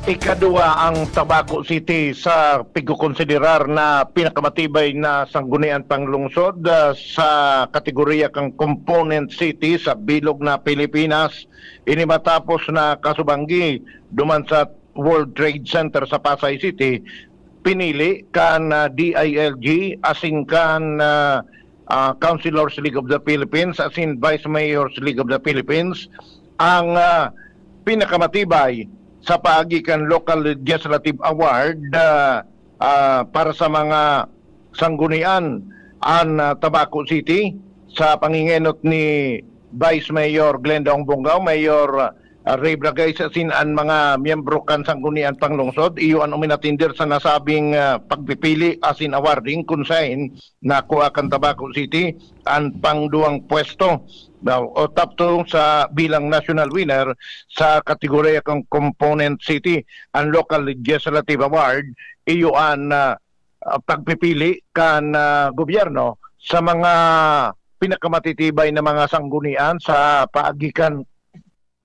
Ikaduwa ang Tabaco City sa pigkokonsiderar na pinakamatibay na sanggunian panglungsod ah, sa kategorya kan component city sa bilog na Pilipinas. Ini matapos na kasubanggi duman sa World Trade Center sa Pasay City, pinili kan ah, D I L G asin kan ah, ah, Councilors League of the Philippines asin Vice Mayors League of the Philippines ang ah, pinakamatibay sa paagi kan Local Legislative Award ah, ah, para sa mga sanggunian an ah, Tabaco City sa pangingenot ni Vice Mayor Glenda Ongbongao, Mayor ah, Ray Bragais asin an mga miyembro kan Sanggunian Panglungsod. Iyo an uminatinder sa nasabing ah, pagpipili asin awarding kun saen nakua kan Tabaco City an pangduwang pwesto o top two sa bilang national winner sa kategorya kan Component City. An Local Legislative Award, iyo an ah, ah, pagpipili kan ah, gobyerno sa mga pinakamatitibay na mga sanggunian sa paagi kan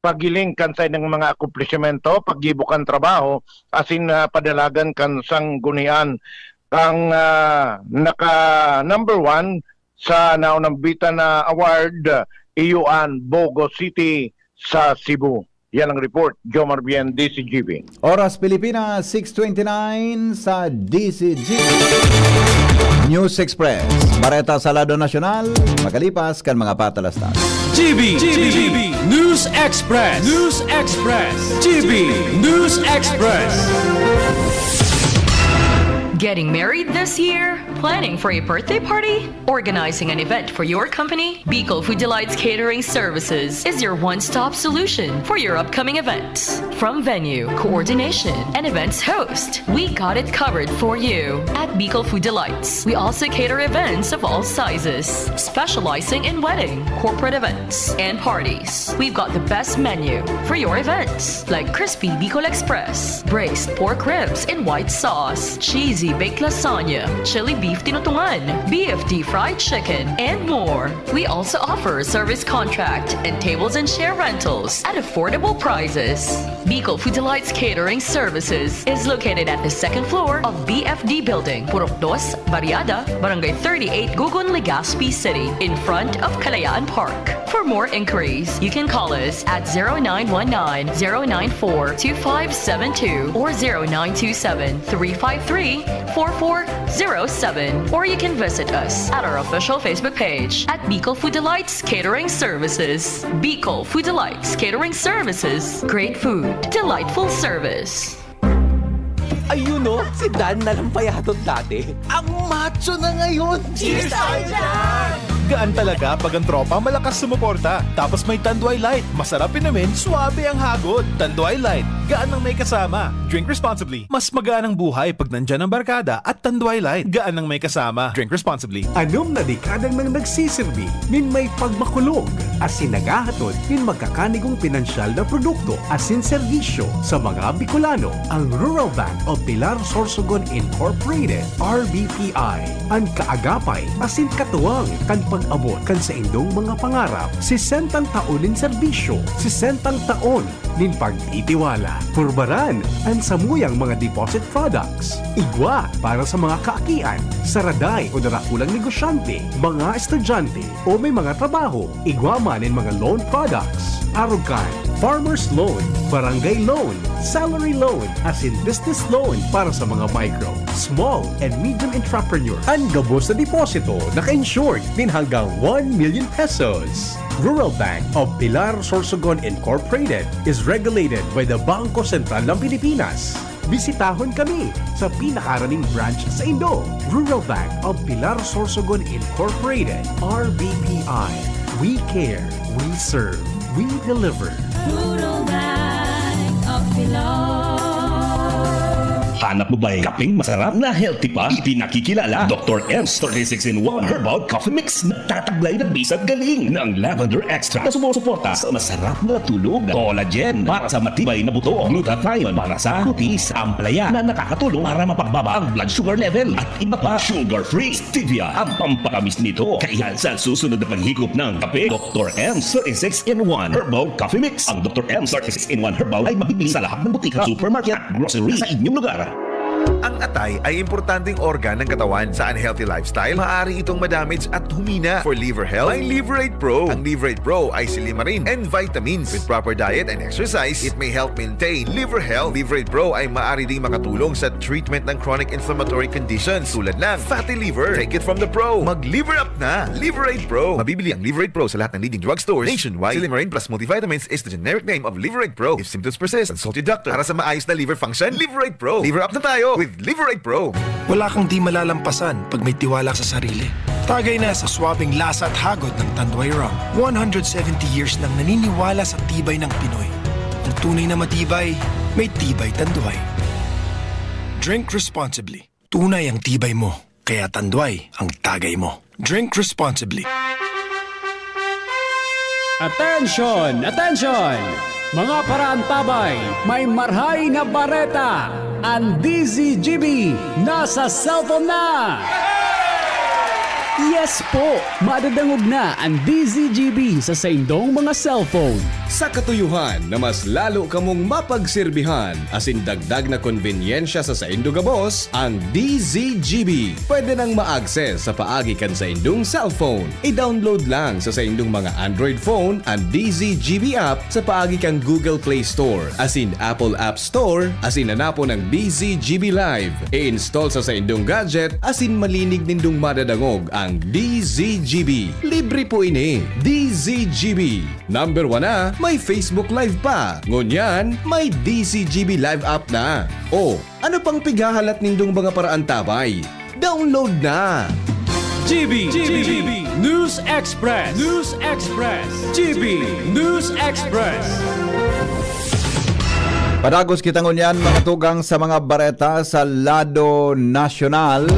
paghiling kan saindang mga akomplishmento, paggibo kan trabaho, asin ah, padalagan kan sanggunian. Ang ah, naka number one sa naunambitan na award, iyo an Bogo City sa Cebu. Yan ang report, Jomar Bien, D C G B. Oras Pilipinas, six twenty-nine sa D C G. News Express. Bareta sa lado nasyonal, makalipas kan mga patalastas. G B, G B, News Express, News Express, G B, News Express. Getting married this year? Planning for a birthday party? Organizing an event for your company? Bicol Food Delights Catering Services is your one-stop solution for your upcoming events. From venue, coordination, and events host, we got it covered for you. At Bicol Food Delights, we also cater events of all sizes, specializing in wedding, corporate events, and parties. We've got the best menu for your events, like crispy Bicol Express, braised pork ribs in white sauce, cheesy baked lasagna, chili beef tinutungan, B F D fried chicken, and more. We also offer service contract and tables and chair rentals at affordable prices. Bicol Food Delights Catering Services is located at the second floor of B F D Building, Purok Dos, Barriada, Barangay thirty-eight, Gugun, Legazpi City, in front of Kalayaan Park. For more inquiries, you can call us at zero nine one nine, zero nine four, two five seven two or zero nine two seven, three five three, four four zero seven. Or you can visit us at our official Facebook page at Bicol Food Delights Catering Services. Bicol Food Delights Catering Services. Great food, delightful service. Ayun o, si Dan na lang payatod dati. Ang macho na ngayon! Cheers tayo dyan! Gaan talaga pag ang tropa malakas sumuporta. Tapos may Tanduay Light. Masarap inumin, suabe ang hagod. Tanduay Light. Gaan ang may kasama. Drink responsibly. Mas magaan ang buhay pag nandyan ang barkada at Tanduay Light. Gaan ang may kasama. Drink responsibly. Anom na dekada nang nagsisirbi nin may pagmakulog asin naghahatod nin magkakanigong pinansyal na produkto asin serbisyo sa mga Bicolano. Ang Rural Bank of Pilar Sorsogon Incorporated, R B P I, an kaagapay asin katuwang kan pag-abot kan saindong mga pangarap. Sesentang taon nin serbisyo, sesentang taon nin pagtitiwala. Purbaran an samuyang mga deposit products. Igwa para sa mga kaakian, saraday o darakulang negosyante, mga estudyante, o may mga trabaho. Igwa man nin mga loan products, arog kan farmer's loan, barangay loan, salary loan, asin business loan para sa mga micro, small, and medium entrepreneur. An gabos na deposito naka-insured nin hanggang one million pesos. Rural Bank of Pilar Sorsogon Incorporated is regulated by the Bangko Sentral ng Pilipinas. Bisitahon kami sa pinakaraning branch saindo. Rural Bank of Pilar Sorsogon Incorporated, R B P I. We care, we serve, we deliver. Rural Bank of Pilar. Hanap mo ba'y kapeng masarap na healthy pa? Ipinakikilala, Doktor M's thirty-six in one Herbal Coffee Mix. Nagtataglay ng bisag galing ng lavender extract na sumusuporta sa masarap na tulog, collagen para sa matibay na buto, glutathione para sa kutis, ampalaya na nakakatulong para mapagbaba ang blood sugar level, at iba pa. Sugar-free, stevia ang pampatamis nito. Kaya sa susunod na paghigop ng kape, Doktor M's thirty-six in one Herbal Coffee Mix. Ang Doktor M's thirty-six in one Herbal ay mabibili sa lahat ng butika, supermarket at grocery sa inyong lugar. Ang atay ay importanteng organ ng katawan. Sa unhealthy lifestyle, maaari itong madamage at humina. For liver health, may Liverate Pro. Ang Liverate Pro ay silimarin and vitamins. With proper diet and exercise, it may help maintain liver health. Liverate Pro ay maaari ding makatulong sa treatment ng chronic inflammatory conditions tulad ng fatty liver. Take it from the pro. Mag-liver up na. Liverate Pro. Mabibili ang Liverate Pro sa lahat ng leading drugstores nationwide. Silimarin plus multivitamins is the generic name of Liverate Pro. If symptoms persist, consult your doctor. Para sa maayos na liver function, Liverate Pro. Liver up na tayo with Liverate Pro. Wala kang di malalampasan pag may tiwala sa sarili. Tagay na sa swabing lasa at hagod ng Tanduay Rum. One hundred seventy years nang naniniwala sa tibay ng Pinoy. Ang tunay na matibay, may Tibay Tanduay. Drink responsibly. Tunay ang tibay mo, kaya Tanduay ang tagay mo. Drink responsibly. Attention! Attention! Mga paraantabay, may marhay na bareta! Ang D Z G B nasa cellphone na! Yes po! Madadangog na ang D Z G B sa saindong mga cellphone. Sa katuyohan na mas lalo kamong mapagsirbihan asin dagdag na konbenyensya sa saindo gabos, ang D Z G B pwede nang ma-access sa paagi kan saindong cellphone. I-download lang sa saindong mga Android phone an D Z G B app sa paagi kan Google Play Store asin Apple App Store asin hanapon ang D Z G B Live. I-install sa saindong gadget asin malinig nindong madadangog ang D Z G B. Libre po ini. D Z G B. Number one na, may Facebook Live pa. Ngunyan, may D Z G B Live app na. O, ano pang pighahalat nindong mga paraantabay? Download na! G B, G B, News Express, News Express, G B News Express. Padagos kita ngunyan, mga tugang, sa mga bareta sa lado nasyonal.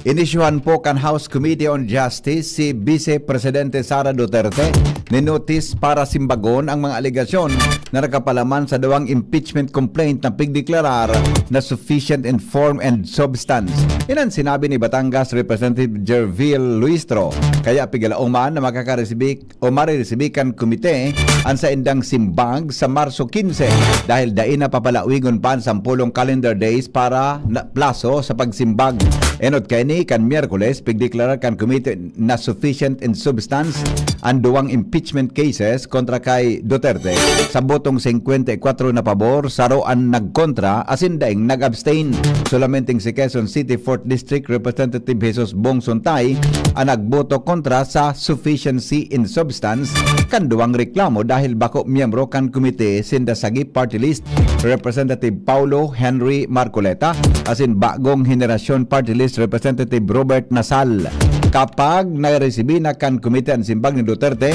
Inisyuhan po kan House Committee on Justice si Vice Presidente Sara Duterte nin notis para simbagon ang mga alegasyon na nakapalaman sa duwang impeachment complaint na pigdeklarar na sufficient in form and substance. Iyan an sinabi ni Batangas Representative Jervil Luistro. Kaya pigalaoman na makakaresibi o mariresibi kan komite an saindang simbag sa Marso quince, dahil dai na papalawigon pa an sampolong calendar days para na plaso sa pagsimbag. Enot kaini, kan Miyerkules, pigdeklarar kan komite na sufficient in substance an duwang impeachment cases kontra kay Duterte. Sa botong singkwenta y kwatro na pabor, saro an nagkontra asin daing nag-abstain. Solamenteng si Quezon City Fourth District Representative Jesus Bong Suntay ang nagboto kontra sa sufficiency in substance kan duwang reklamo dahil bako miyembro kan komite sinda Sagip Party List Representative Paulo Henry Marcoleta asin Bagong Henerasyon Party List Representative Robert Nasal. Kapag naresibi na kan komite an simbag ni Duterte,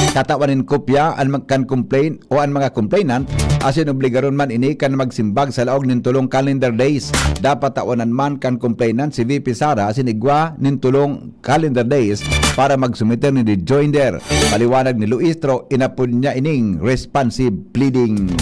tatawan nin kopya an mag-, kan complain o an mga complainant, asin obligaron man ini kan magsimbag sa laog nin tolong calendar days. Dapat tawanan man kan complainant si V P Sara asin igwa nin tolong calendar days para magsumiter nin rejoinder. Paliwanag ni Luistro, inapod niya ining responsive pleading.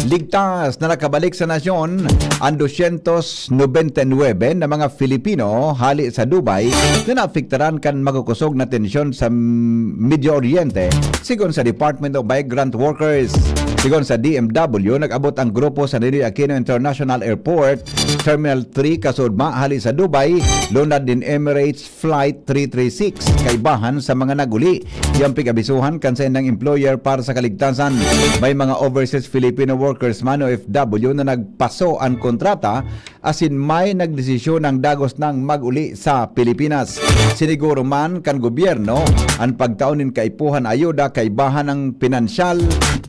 Ligtas na nakabalik sa nasyon an dosyentos nobenta y nuebe na mga Filipino hali sa Dubai na naapektaran kan makukosog na tensyon sa Medio Oriente, sigon sa Department of Migrant Workers. Sigon sa D M W, nag-abot ang grupo sa Ninoy Aquino International Airport, Terminal three, kasunod hali sa Dubai, lunad nin Emirates Flight three three six, kaibahan sa mga nag-uli. Iyang pig-abisuhan kan saindang employer para sa kaligtasan. May mga overseas Filipino workers man o F W na nagpaso an kontrata asin may nagdesisyon ang dagos nang mag-uli sa Pilipinas. Siniguro man kan gobyerno an pagtao nin kaipuhan ayuda kaibahan ang pinansyal,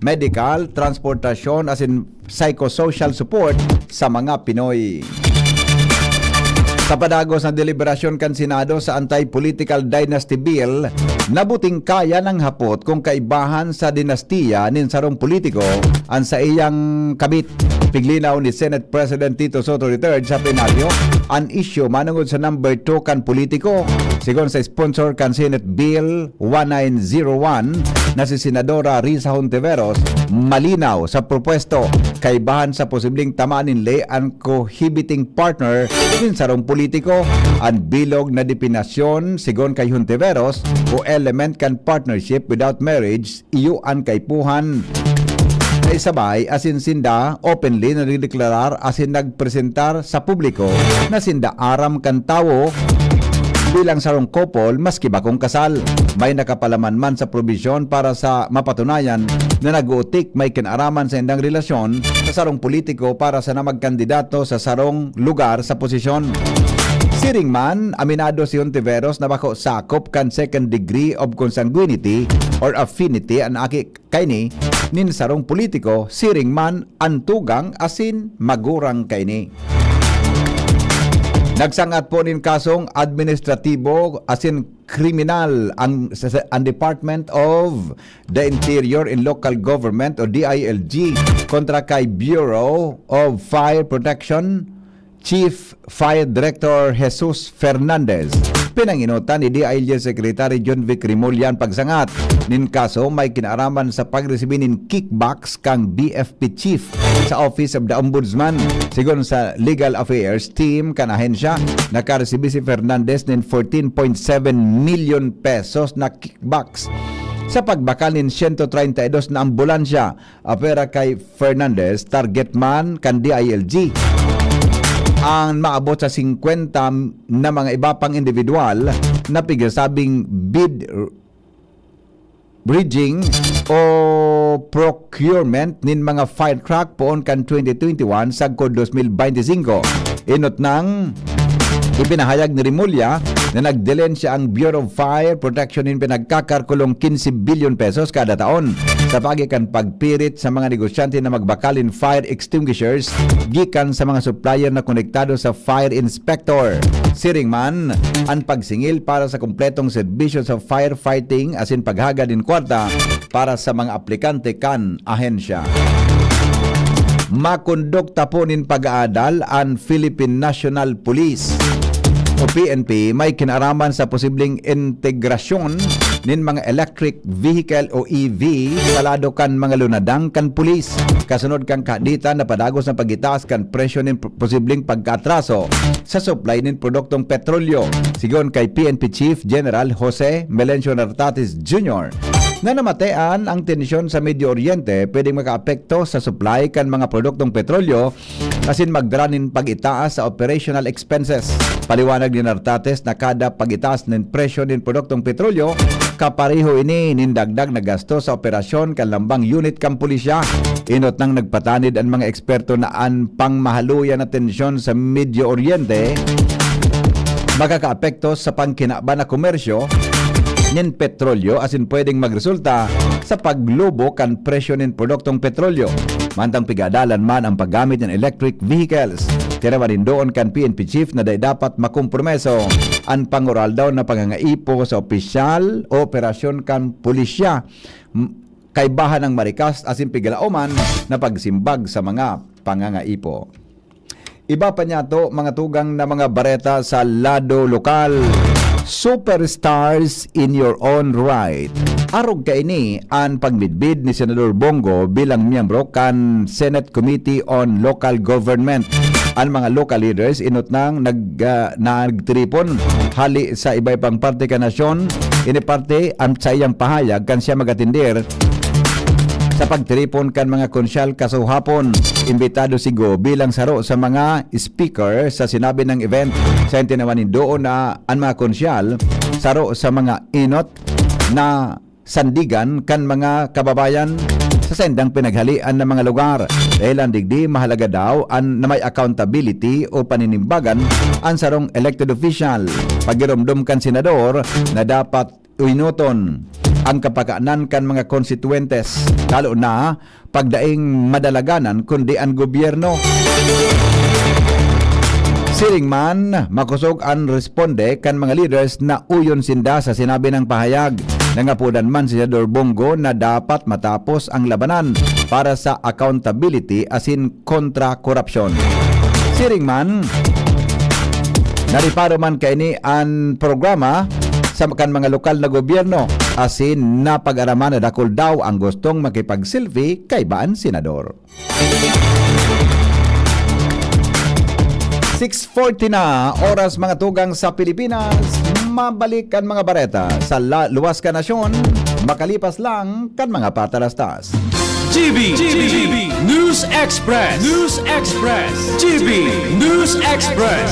medical, transportasyon asin psychosocial support sa mga Pinoy. Sa padagos na deliberasyon kan Senado sa Anti-Political Dynasty Bill, nabuting kaya nang hapot kung kaibahan sa dinastiya nin sarong politiko an saiyang kabit. Piglinaw ni Senate President Tito Sotto the third sa plenaryo, an isyu manungod sa number two kan politiko. Sigon sa sponsor kan Senate Bill one nine zero one na si Senadora Risa Hontiveros, malinaw sa propuesto, kaibahan sa posibleng tamaan nin ley an cohabiting partner nin sarong politiko. An bilog na depinasyon, sigon kay Hontiveros, o element kan partnership without marriage, iyo an kaipuhan. Sa isabay, asin sinda openly nagdeklarar asin nagpresentar sa publiko na sinda aram kan tawo bilang sarong couple maski bakong kasal. May nakapalaman man sa probisyon para sa mapatunayan na nag-uutik may kinaraman sa indang relasyon sa sarong politiko para sa na magkandidato sa sarong lugar sa posisyon. Siring man, aminado si Hontiveros na bako sakop kan second degree of consanguinity or affinity an aki kaini nin sarong politiko, siring man an tugang asin magurang kaini. Nagsangat po nin kasong administratibo asin kriminal ang, sa, sa, ang Department of the Interior and Local Government o D I L G kontra kay Bureau of Fire Protection Chief Fire Director Jesus Fernandez. Pinanginotan ni D I L G Secretary John Vic Remulla an pagsangat nin kaso may kinaraman sa pagresibi nin kickbacks kan B F P Chief sa Office of the Ombudsman. Sigon sa Legal Affairs Team kan ahensya, nakaresibi si Fernandez nin fourteen point seven million pesos na kickbacks sa pagbakal nin siyento treinta y dos na ambulansya. Apwera kay Fernandez, target man kan D I L G ang maabot sa singkwenta na mga iba pang individual na pigsasabing bid bridging o procurement nin mga fire truck poon kan twenty twenty-one sagkod twenty twenty-five. Inot nang ipinahayag ni Remulla na nagdelensya ang Bureau of Fire Protection nin pinagkakarkulong quince billion pesos kada taon sa paagi kan pagpirit sa mga negosyante na magbakal nin fire extinguishers gikan sa mga supplier na konektado sa fire inspector. Siring man, an pagsingil para sa kompletong serbisyo sa firefighting asin paghagad nin kwarta para sa mga aplikante kan ahensya. Makondukta po nin pag-aadal an Philippine National Police o P N P may kinaraman sa posibleng integrasyon nin mga electric vehicle o E V sa lado kan mga lunadang kan pulis. Kasunod kan kahaditan na padagos na pag-itaas kan presyo nin posibleng pagkaatraso sa supply nin produktong petrolyo. Sigon kay P N P Chief General Jose Melencio Nartates Junior, na namatean ang tensyon sa Medio Oriente pwedeng makaapekto sa supply kan mga produktong petrolyo asin magdara nin pag-itaas sa operational expenses. Paliwanag ni Nartates na kada pag-itaas nin presyo nin produktong petrolyo, kapareho ini nin dagdag na gasto sa operasyon kan lambang unit kan pulisya. Inot nang nagpatanid an mga eksperto na an pangmahaluyan na tensyon sa Medio Oriente makakaapekto sa pangkinaban na komersyo nin petrolyo asin pwedeng magresulta sa paglubo kan presyo nin produktong petrolyo. Mantang pigadalan man ang paggamit nin electric vehicles, tinawan nin doon kan P N P chief na dai dapat makompromiso an panguraldaw na pangangaipo sa opisyal o operasyon kan pulisya, m-, kaibahan ang marikas asin pigalaoman na pagsimbag sa mga pangangaipo. Iba pa niyato, mga tugang na mga bareta sa lado lokal. Superstars in your own right. Arog kaini an pagmidbid ni Senador Bong Go bilang miyembro kan Senate Committee on Local Government. An mga local leaders inot nang nag-, ah, nagtiripon hali sa iba-ibang parte kan nasyon. Ini parte an saiyang pahayag kan siya mag-atender sa pagtiripon kan mga konsyal kasuhapon. Imbitado si Go bilang saro sa mga speaker sa sinabi ng event. Sa tinawan nin doon na an mga konsyal, saro sa mga inot na sandigan kan mga kababayan sa saindang pinaghalian na mga lugar. Dahilan digdi, mahalaga daw an na may accountability o paninimbagan an sarong elected official. Pagiromdom kan senador na dapat uynoton ang kapakanan kan mga konstituyentes, lalo na pagdaing madalaganan kundi an gobyerno. Siring man, makosog an responde kan mga leaders na uyon sinda sa sinabi ng pahayag. Nangapodan man si Senador Bong Go na dapat matapos ang labanan para sa accountability asin kontra korupsyon. Siring man, nariparo man kaini an programa sa kan mga lokal na gobyerno asin napag-araman na dakul daw ang gustong makipag-selfie kaiba an senador. Six forty na oras, mga tugang sa Pilipinas. Mabalik kan mga bareta sa la-, luwas kan nasyon, makalipas lang kan mga patalastas. G B, G B, News Express, News Express, G B News Express.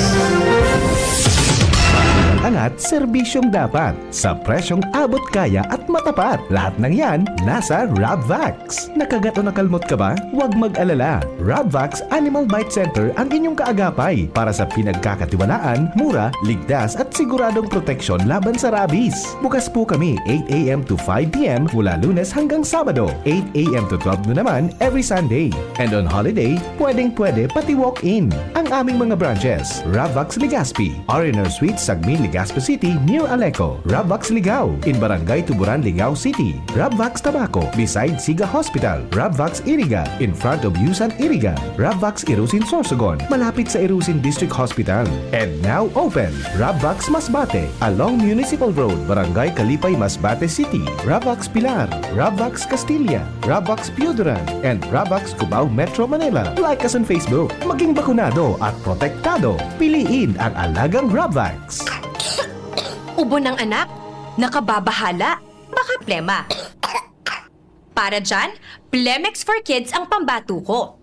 Angat, serbisyong dapat, sa presyong abot kaya at matapat. Lahat ng yan nasa Rabvax. Nakagat o nakalmot ka ba? Huwag mag-alala. Rabvax Animal Bite Center ang inyong kaagapay para sa pinagkakatiwalaan, mura, ligtas at siguradong proteksyon laban sa rabies. Bukas po kami eight a m to five p m mula Lunes hanggang Sabado, eight a m to twelve noon naman every Sunday. And on holiday, pwedeng-pwede pati walk-in. Ang aming mga branches, Rabvax Legazpi, R and R Suites, Sagmin, Legazpi City, near Aleco, Rabvax Ligao, in Barangay Tuburan, Ligao City, Rabvax Tabaco, beside Siga Hospital, Rabvax Iriga, in front of Yusan Iriga, Rabvax Irusin Sorsogon, malapit sa Irusin District Hospital. And now open, Rabvax Masbate, along Municipal Road, Barangay Kalipay, Masbate City, Rabvax Pilar, Rabvax Castilla, Rabvax Pioduran, and Rabvax Cubao, Metro Manila. Like us on Facebook. Maging bakunado at protektado. Piliin ang alagang Rabvax. Ubo ng anak? Nakababahala? Baka plema. Para dyan, Plemex for Kids ang pambatuko.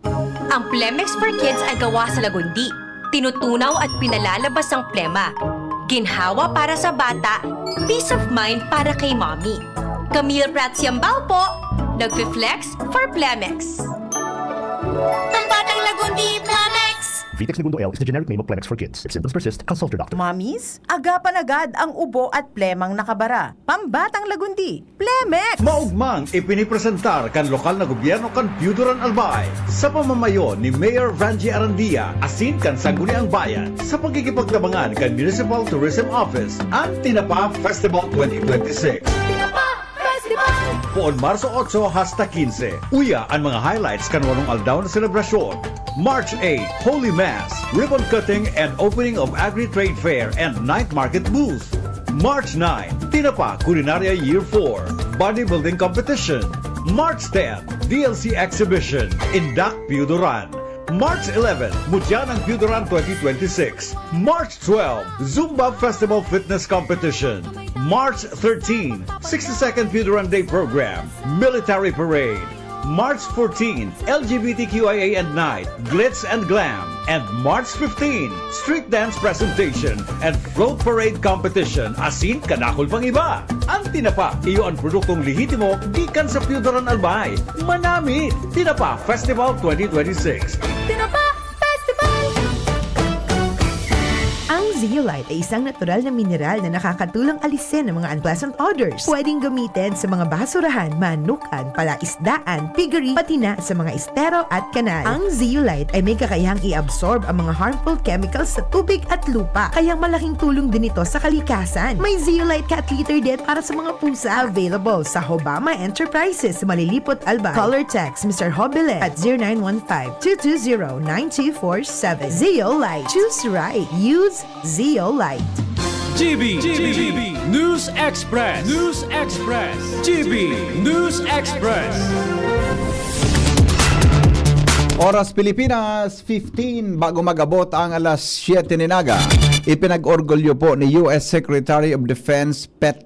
Ang Plemex for Kids ay gawa sa lagundi, tinutunaw at pinalalabas ang plema. Ginhawa para sa bata, peace of mind para kay mommy. Camille Prats Yambao po, nagfi-flex for Plemex. Pambatang lagundi, Plemex! Vitex Negundo L is the generic name of Plemex for Kids. If symptoms persist, consult your doctor. Mommies, agapan agad ang ubo at plemang nakabara. Pambatang lagundi, Plemex! Maugmang ipinipresentar kan lokal na gobyerno kan Pioduran, Albay, sa pamamayo ni Mayor Vangie Arandia, asin kan Sangguniang Bayan, sa pagkikipagtabangan kan Municipal Tourism Office, an Tinapa Festival twenty twenty-six. Tinapa Festival! Poon Marso otso hasta kinse. Uya an mga highlights kan walong aldaw na selebrasyon. March eight, Holy Mass, ribbon cutting and opening of Agri-Trade Fair and Night Market Booth. March nine, Tinapa Culinaria Year four, Bodybuilding Competition. March ten, D L C Exhibition, Indak Pioduran. March eleven, Mudyan ang Pioduran twenty twenty-six. March twelve, Zumba Festival Fitness Competition. March thirteen, sixty-second Pioduran Day Program, Military Parade. March fourteen, L G B T Q I A and Night, Glitz and Glam. And March fifteen, Street Dance Presentation and Float Parade Competition, asin kadakul pang iba. An Tinapa, iyo an produktong lehitimo gikan sa Pioduran, Albay. Manami! Tinapa Festival twenty twenty-six. Tinapa Festival! Ang Zeolite ay isang natural na mineral na nakakatulong alisin ang mga unpleasant odors. Pwedeng gamitin sa mga basurahan, manukan, palaisdaan, piggery, pati na sa mga estero at kanal. Ang zeolite ay may kakayahang i-absorb ang mga harmful chemicals sa tubig at lupa, kaya malaking tulong din ito sa kalikasan. May zeolite cat litter din para sa mga pusa, available sa Hobama Enterprises, Malilipot, Albay. Call or text Mister Hobilet at zero nine one five, two two zero, nine two four seven. Zeolite. Choose right. Use Zeolite. G B, G B, News Express, News Express, G B News Express. Oras Pilipinas, fifteen, bago mag-abot ang alas siyete nin aga. Ipinag-orgulyo po ni U S Secretary of Defense Pete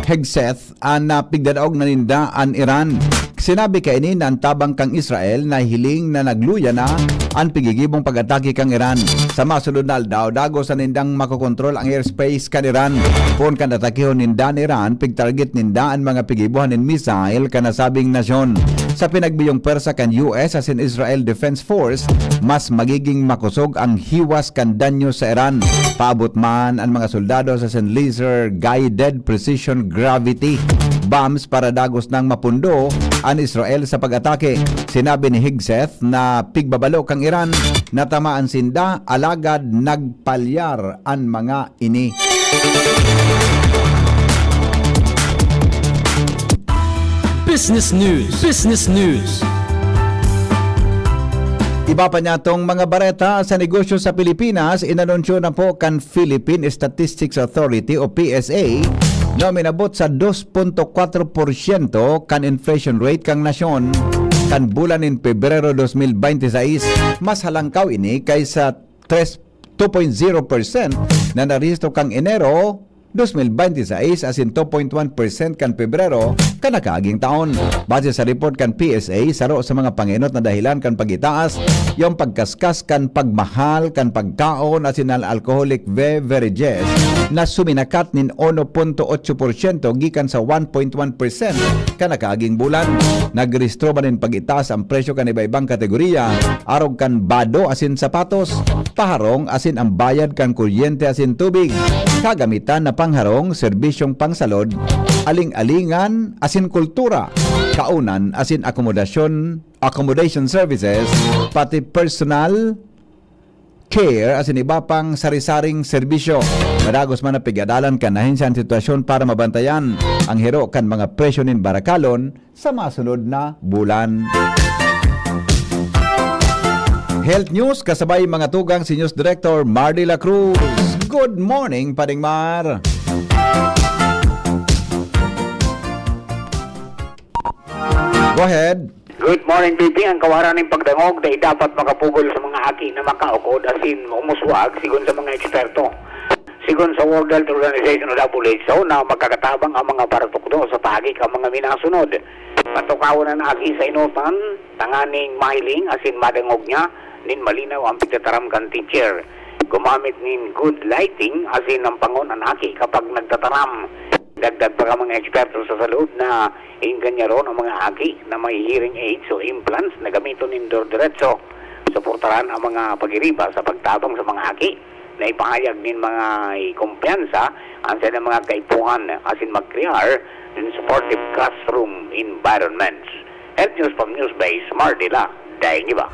Hegseth an, ah, pigdadaog na ninda an Iran. Sinabi kaini na an tabang kan Israel nahihiling na nagluya na an pigigibong pag-atake kan Iran. Sa masunod na aldaw, dagos na nindang makokontrol an airspace kan Iran. Poon kan atakehon ninda an Iran, pigtarget ninda an mga pigibohan nin missile kan nasabing nasyon. Sa pinagbiyong pwersa kan U S asin Israel Defense Force, mas magiging makosog ang hiwas kan danyo sa Iran. Paabot man an mga soldado sa asin laser-guided precision gravity bombs para dagos nang mapundo an Israel sa pag-atake. Sinabi ni Hegseth na pigbabalo kan Iran na tamaan sinda, alagad nagpalyar an mga ini. Business News. Business News. Iba pa niyatong mga bareta sa negosyo sa Pilipinas, inanunsyo na po kan Philippine Statistics Authority o P S A na uminabot sa dos punto kwatro porsyento kan inflation rate kan nasyon kan bulan nin Pebrero dos mil bente seis. Mas halangkaw ini kaysa tres, two point zero percent na narehistro kan Enero dos mil bente seis asin two point one percent kan Pebrero kan nakaaging taon. Base sa report kan P S A, saro sa mga pangenot na dahilan kan pag-itaas, yung pagkaskas kan pagmahal kan pagkaon asin an alcoholic beverages na suminakat nin uno punto otso porsyento gikan sa one point one percent kan nakaaging bulan. Nagrehistro man nin pag-itaas an presyo kan iba-ibang kategoriya, arog kan bado asin sapatos, paharong asin an bayad kan kuryente asin tubig, kagamitan na pangharong, serbisyong pangsalod, aling-alingan asin kultura, kaonan asin akomodasyon, accommodation services, pati personal care asin iba pang sari-saring serbisyo. Madagos man na pigadalan kan ahensya an sitwasyon para mabantayan an hiro kan mga presyo nin barakalon sa masunod na bulan. Health News kasabay mga tugang si News Director Mardy La Cruz. Good morning, Paring Mar. Go ahead. Good morning, P P. Ang kawaran nin pagdangog dai dapat makapugol sa mga aki na makaukod asin umuswag, sigon sa mga eksperto. Sigon sa World Health Organization o W H O na magkakatabang ang mga paratukdo sa paagi kan mga minasunod. Patukawon an aki sa enotan, tanganing mahiling asin madangog niya nin malinaw an pigtataram kan teacher. Gumamit nin good lighting asin ampangon an aki kapag nagtataram. Dagdag pa kan mga eksperto sa salud na ingganyaron ang mga aki na may hearing aids o implants na gamiton nin diretso. Suportaran ang mga pagiriba sa pagtabang sa mga aki na ipahayag nin mga kumpiyansa an saindang mga kaipuhan asin mag-crear nin supportive classroom environments. Health News from Newsbase, Mardila, Daing Iba.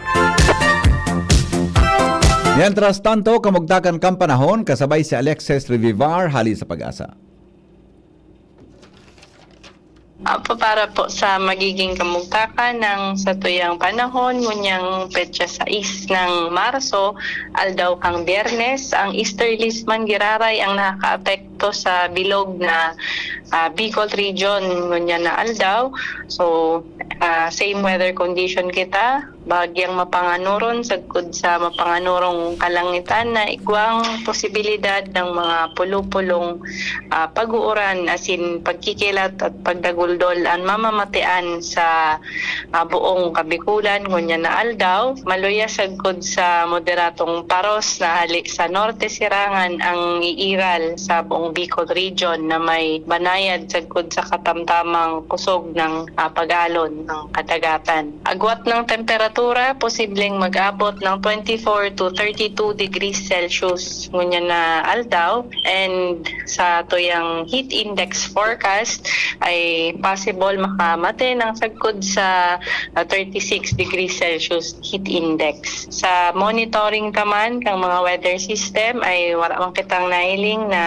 Mientras tanto, kamugtakan kan panahon, kasabay si Alexis Revivar, hali sa Pag-asa. Apo, para po sa magiging kamugtakan ng satuyang panahon, ngunyang petsa sais ng Marso, aldaw kang Biyernes, ang easterlies man giraray ang nakakaapekto sa bilog na ah, Bicol region ngunyan na aldaw. So, ah, same weather condition kita, bahagyang mapanganoron sagkod sa mapanganorong kalangitan na igwang posibilidad ng mga pulo-pulong ah, pag-uuran asin pagkikilat at pagdaguldol an mamamatean sa ah, buong Kabikulan ngunyan na aldaw. Maluya sagkod sa moderatong paros na hali sa norte sirangan ang iiral sa buong Bicol Region na may banayad sagkod sa katamtamang kusog ng, ah, pag-alon ng kadagatan. Agwat ng temperatura, posibleng mag-abot ng twenty-four to thirty-two degrees Celsius ngunyan na aldaw, and sa tuyang heat index forecast ay possible makamate ng sagkod sa, ah, thirty-six degrees Celsius heat index. Sa monitoring taman kang mga weather system ay wala man kitang nahiling na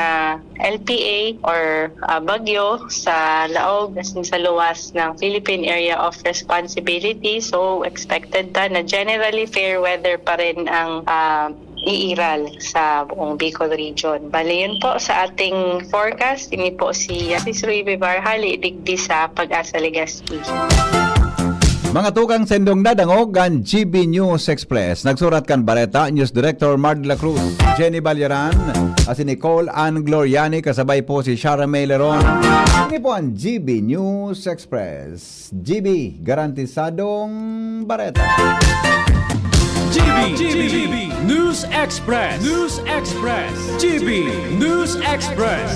L P A or, ah, bagyo sa laog asin sa luwas ng Philippine Area of Responsibility. So, expected ta na generally fair weather pa rin ang, ah, iiral sa buong Bicol Region. Bale, yun po sa ating forecast. Ini po si Asis Ruy Vivar, hali digdi sa Pag-asa Legazpi. Mga tugang, sendong nadangog an G B News Express. Nagsurat kan bareta, News Director Mard La Cruz, Jenny Balyaran, asin Nicole Ann Gloriani, kasabay po si Shara May Leron. Ini po ang G B News Express. G B, garantisadong bareta. G B, G B, News Express. News Express. G B, News Express.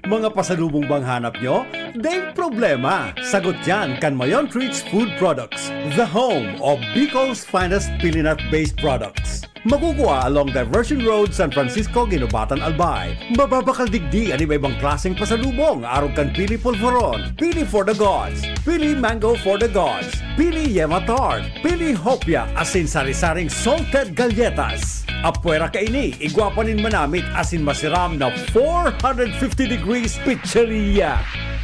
Mga pasalubong bang hanap nyo? Daing problema! Sagot yan kan Mayon Treats Food Products, the home of Bicol's finest pilinat-based products. Makukuha along Diversion Road, San Francisco, Guinobatan, Albay. Mababakal digdi an iba-ibang klaseng pasalubong, arog kan Pili Polvoron, Pili for the Gods, Pili Mango for the Gods, Pili Yema Tart, Pili Hopia, asin sari-saring salted galletas. Apwera kaini, igwa pa nin manamit asin masiram na four hundred fifty degrees pizzeria.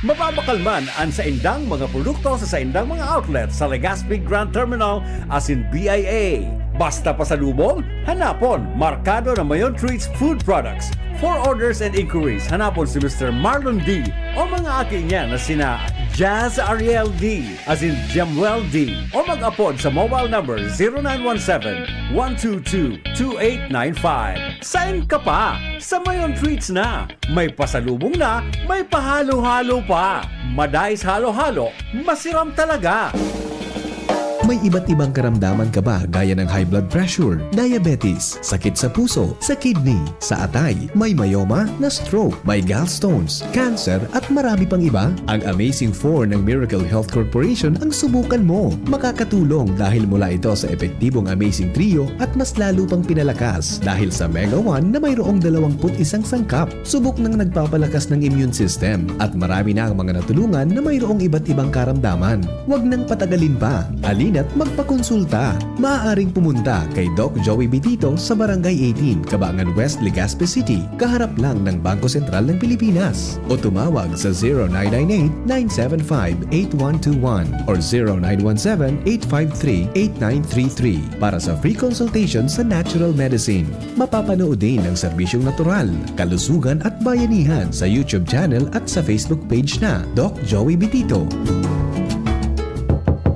Mababakal man an saindang mga produkto sa saindang mga outlet sa Legazpi Grand Terminal asin B I A. Basta pasalubong, hanapon, markado na Mayon Treats Food Products. For orders and inquiries, hanapon si Mister Marlon D o mga aki niya na sina Jazz Ariel D asin Jemuel D o mag-apod sa mobile number zero nine one seven, one two two, two eight nine five. Sain ka pa? Sa Mayon Treats na! May pasalubong na, may pahalo-halo pa! Madais halo-halo, masiram talaga! May iba't ibang karamdaman ka ba gaya ng high blood pressure, diabetes, sakit sa puso, sa kidney, sa atay, may myoma, na-stroke, may gallstones, cancer at marami pang iba? Ang Amazing four ng Miracle Health Corporation ang subukan mo. Makakatulong dahil mula ito sa epektibong Amazing Trio at mas lalo pang pinalakas dahil sa Mega one na mayroong dalawampu't isang sangkap. Subok nang nagpapalakas ng immune system at marami na ang mga natulungan na mayroong iba't ibang karamdaman. Huwag nang patagalin pa. Halina't magpakonsulta. Maaaring pumunta kay Doc Joey Bitito sa Barangay eighteen, Cabangan West, Legazpi City, kaharap lang ng Bangko Sentral ng Pilipinas. O tumawag sa zero nine nine eight, nine seven five, eight one two one or zero nine one seven, eight five three, eight nine three three para sa free consultation sa natural medicine. Mapapanood din ang serbisyong natural, kalusugan at bayanihan sa YouTube channel at sa Facebook page na Doc Joey Bitito.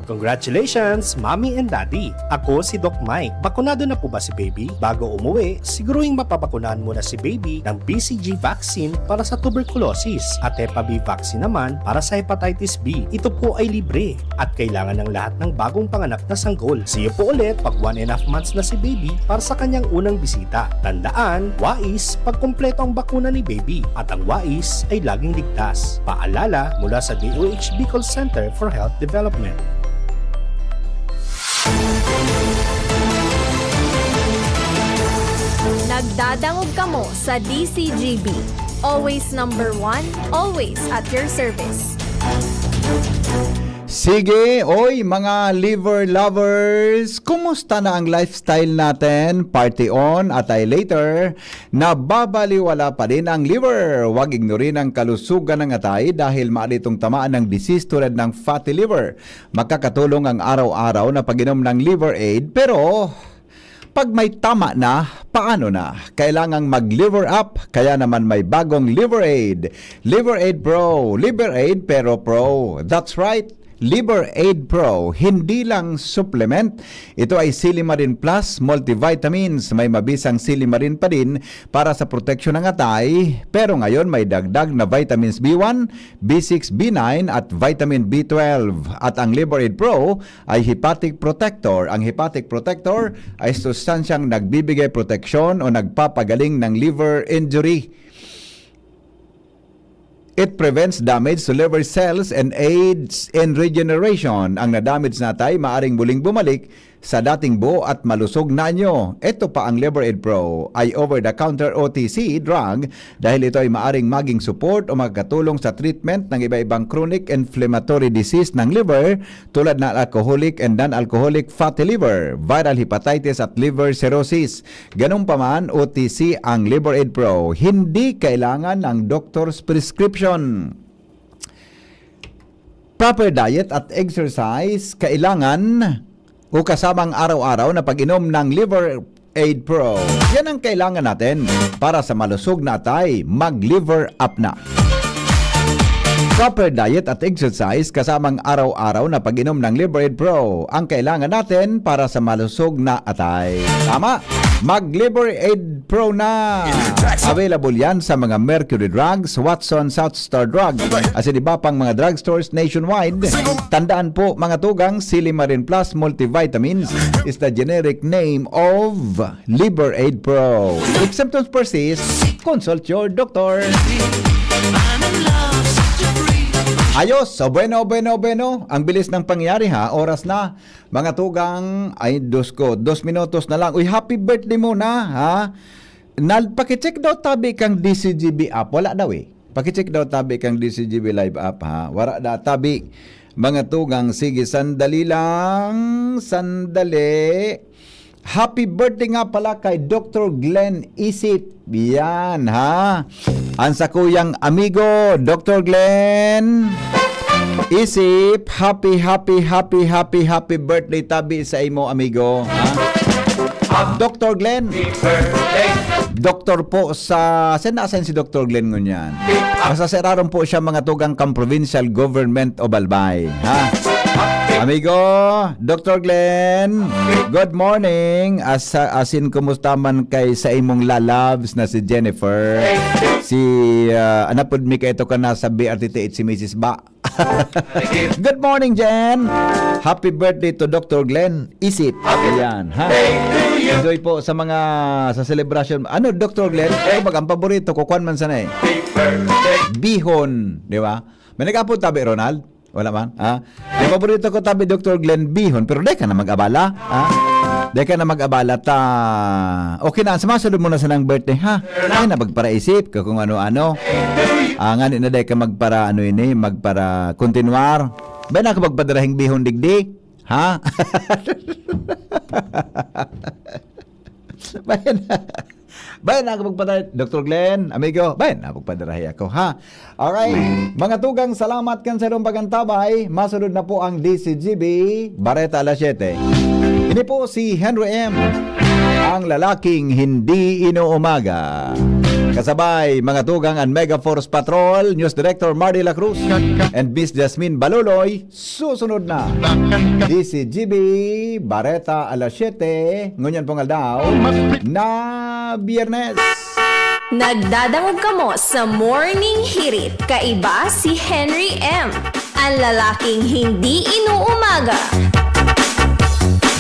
Congratulations, Mommy and Daddy! Ako si Doc Mike. Bakunado na po ba si baby? Bago umuwi, siguruhing mapabakunahan muna si baby ng B C G vaccine para sa tuberculosis at Hepa B vaccine naman para sa hepatitis B. Ito po ay libre at kailangan ng lahat ng bagong panganak na sanggol. See you po ulit pag one and a half months na si baby para sa kanyang unang bisita. Tandaan, wais pag kompleto ang bakuna ni baby at ang wais ay laging ligtas. Paalala mula sa D O H Bicol Center for Health Development. Nagdadangog kamo sa D C G B. Always number one, always at your service. Sige, oy, mga liver lovers, kumusta na ang lifestyle natin? Party on, atay later, nababaliwala pa din ang liver. Huwag ignorin ang kalusugan ng atay dahil maaari itong tamaan ng disease tulad ng fatty liver. Makakatulong ang araw-araw na pag-inom ng Liver Aid, pero pag may tama na, paano na? Kailangang mag-liver up, kaya naman may bagong Liver Aid. Liver Aid Pro, Liver Aid pero Pro. That's right. Liver Aid Pro, hindi lang supplement. Ito ay Silimarin Plus Multivitamins. May mabisang silimarin pa din para sa proteksyon ng atay. Pero ngayon may dagdag na vitamins B one, B six, B nine at vitamin B twelve. At ang Liver Aid Pro ay hepatic protector. Ang hepatic protector ay sustansyang nagbibigay proteksyon o nagpapagaling ng liver injury. It prevents damage to liver cells and aids in regeneration. Ang nadamage na atay maaring muling bumalik sa dating buo at malusog na anyo. Ito pa ang Liver Aid Pro, ay over-the-counter O T C drug dahil ito ay maaring maging support o makakatulong sa treatment ng iba-ibang chronic inflammatory disease ng liver tulad ng alcoholic and non-alcoholic fatty liver, viral hepatitis at liver cirrhosis. Ganun pa man, O T C ang Liver Aid Pro. Hindi kailangan ng doctor's prescription. Proper diet at exercise kailangan o kasamang araw-araw na pag-inom ng Liver Aid Pro. Yan ang kailangan natin para sa malusog na atay. Mag-liver up na. Proper diet at exercise kasamang araw-araw na pag-inom ng Liver Aid Pro ang kailangan natin para sa malusog na atay. Tama? Mag-Liver Aid Pro na! Available yan sa mga Mercury Drugs, Watson, South Star Drug, asin iba pang mga drugstores nationwide. Tandaan po, mga tugang, Silimarin Plus Multivitamins is the generic name of Liver Aid Pro. If symptoms persist, consult your doctor. Ayos! So, bueno, bueno, bueno. Ang bilis ng pangyayari, ha? Oras na. Mga tugang, ay, dos ko. Dos minutos na lang. Uy, happy birthday muna, ha? Nal, pakicheck daw tabi kang D C G B app. Wala daw, eh. Pakicheck daw tabi kang D C G B Live app, ha? Wala na tabi. Mga tugang, sige, sandali lang. Sandali. Happy birthday nga pala kay Doctor Glenn Isip. Yan, ha? Ang sakuyang amigo, Doctor Glenn Isip. Happy, happy, happy, happy, happy birthday tabi sa imo, amigo. Ha? Doctor Glenn. Doctor po sa, saan na-assign si Doctor Glenn ngunyan? Basta sa Iraron po siya, mga tugang, kang Provincial Government of Albay. Ha? Amigo, Doctor Glenn, good morning. As, asin, kumusta man kay sa imong lalabs na si Jennifer? Si, ah, anapod mi kaito ka na sa B R T T H si Misis Ba? Good morning, Jen. Happy birthday to Doctor Glenn Isip. Ayan, ha? Enjoy po sa mga, sa celebration. Ano, Doctor Glenn? Ako, pag ang paborito ko, kwan man sana eh. Bihon, di ba? May nag-apod tabi, Ronald? Wala man, ha? Ang paborito ko tabi, Doctor Glenn, bihon, pero di ka na mag-abala, ha? Di ka na mag-abala, ta. Okay na, sa masunod mo na sanang birthday, ha? Ay na, magparaisip ka kung ano-ano. Ah, ngani na di ka magpara, ano ini, magpara kontinuar. Ba na ka magpadarahing bihon digdi? Ha? Bayan na. Bayan na ako magpadarahay, Doctor Glenn, amigo. Bayan na ako magpadarahay ako, ha? Alright. Mga tugang, salamat kan sa inyong pagantabay. Masunod na po ang D C G B, Bareta alas siyete. Ini po si Henry M, ang lalaking hindi inuumaga. Kasabay, mga tugang, ang Mega Force Patrol, News Director Mardy La Cruz, and Miss Jasmine Baluloy. Susunod na, D C G B, Bareta alas siyete, ngunyan pong aldaw na Biyernes. Nagdadangog kamo sa Morning Hirit. Kaiba si Henry M, ang lalaking hindi inuumaga.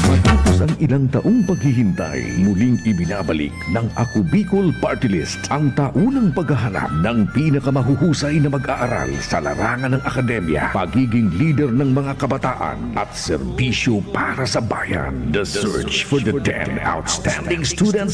Matapos ang ilang taong paghihintay, muling ibinabalik ng Ako Bicol Party List ang taunang paghahanap ng pinakamahuhusay na mag-aaral sa larangan ng akademya, pagiging lider ng mga kabataan at serbisyo para sa bayan. The search for the ten outstanding students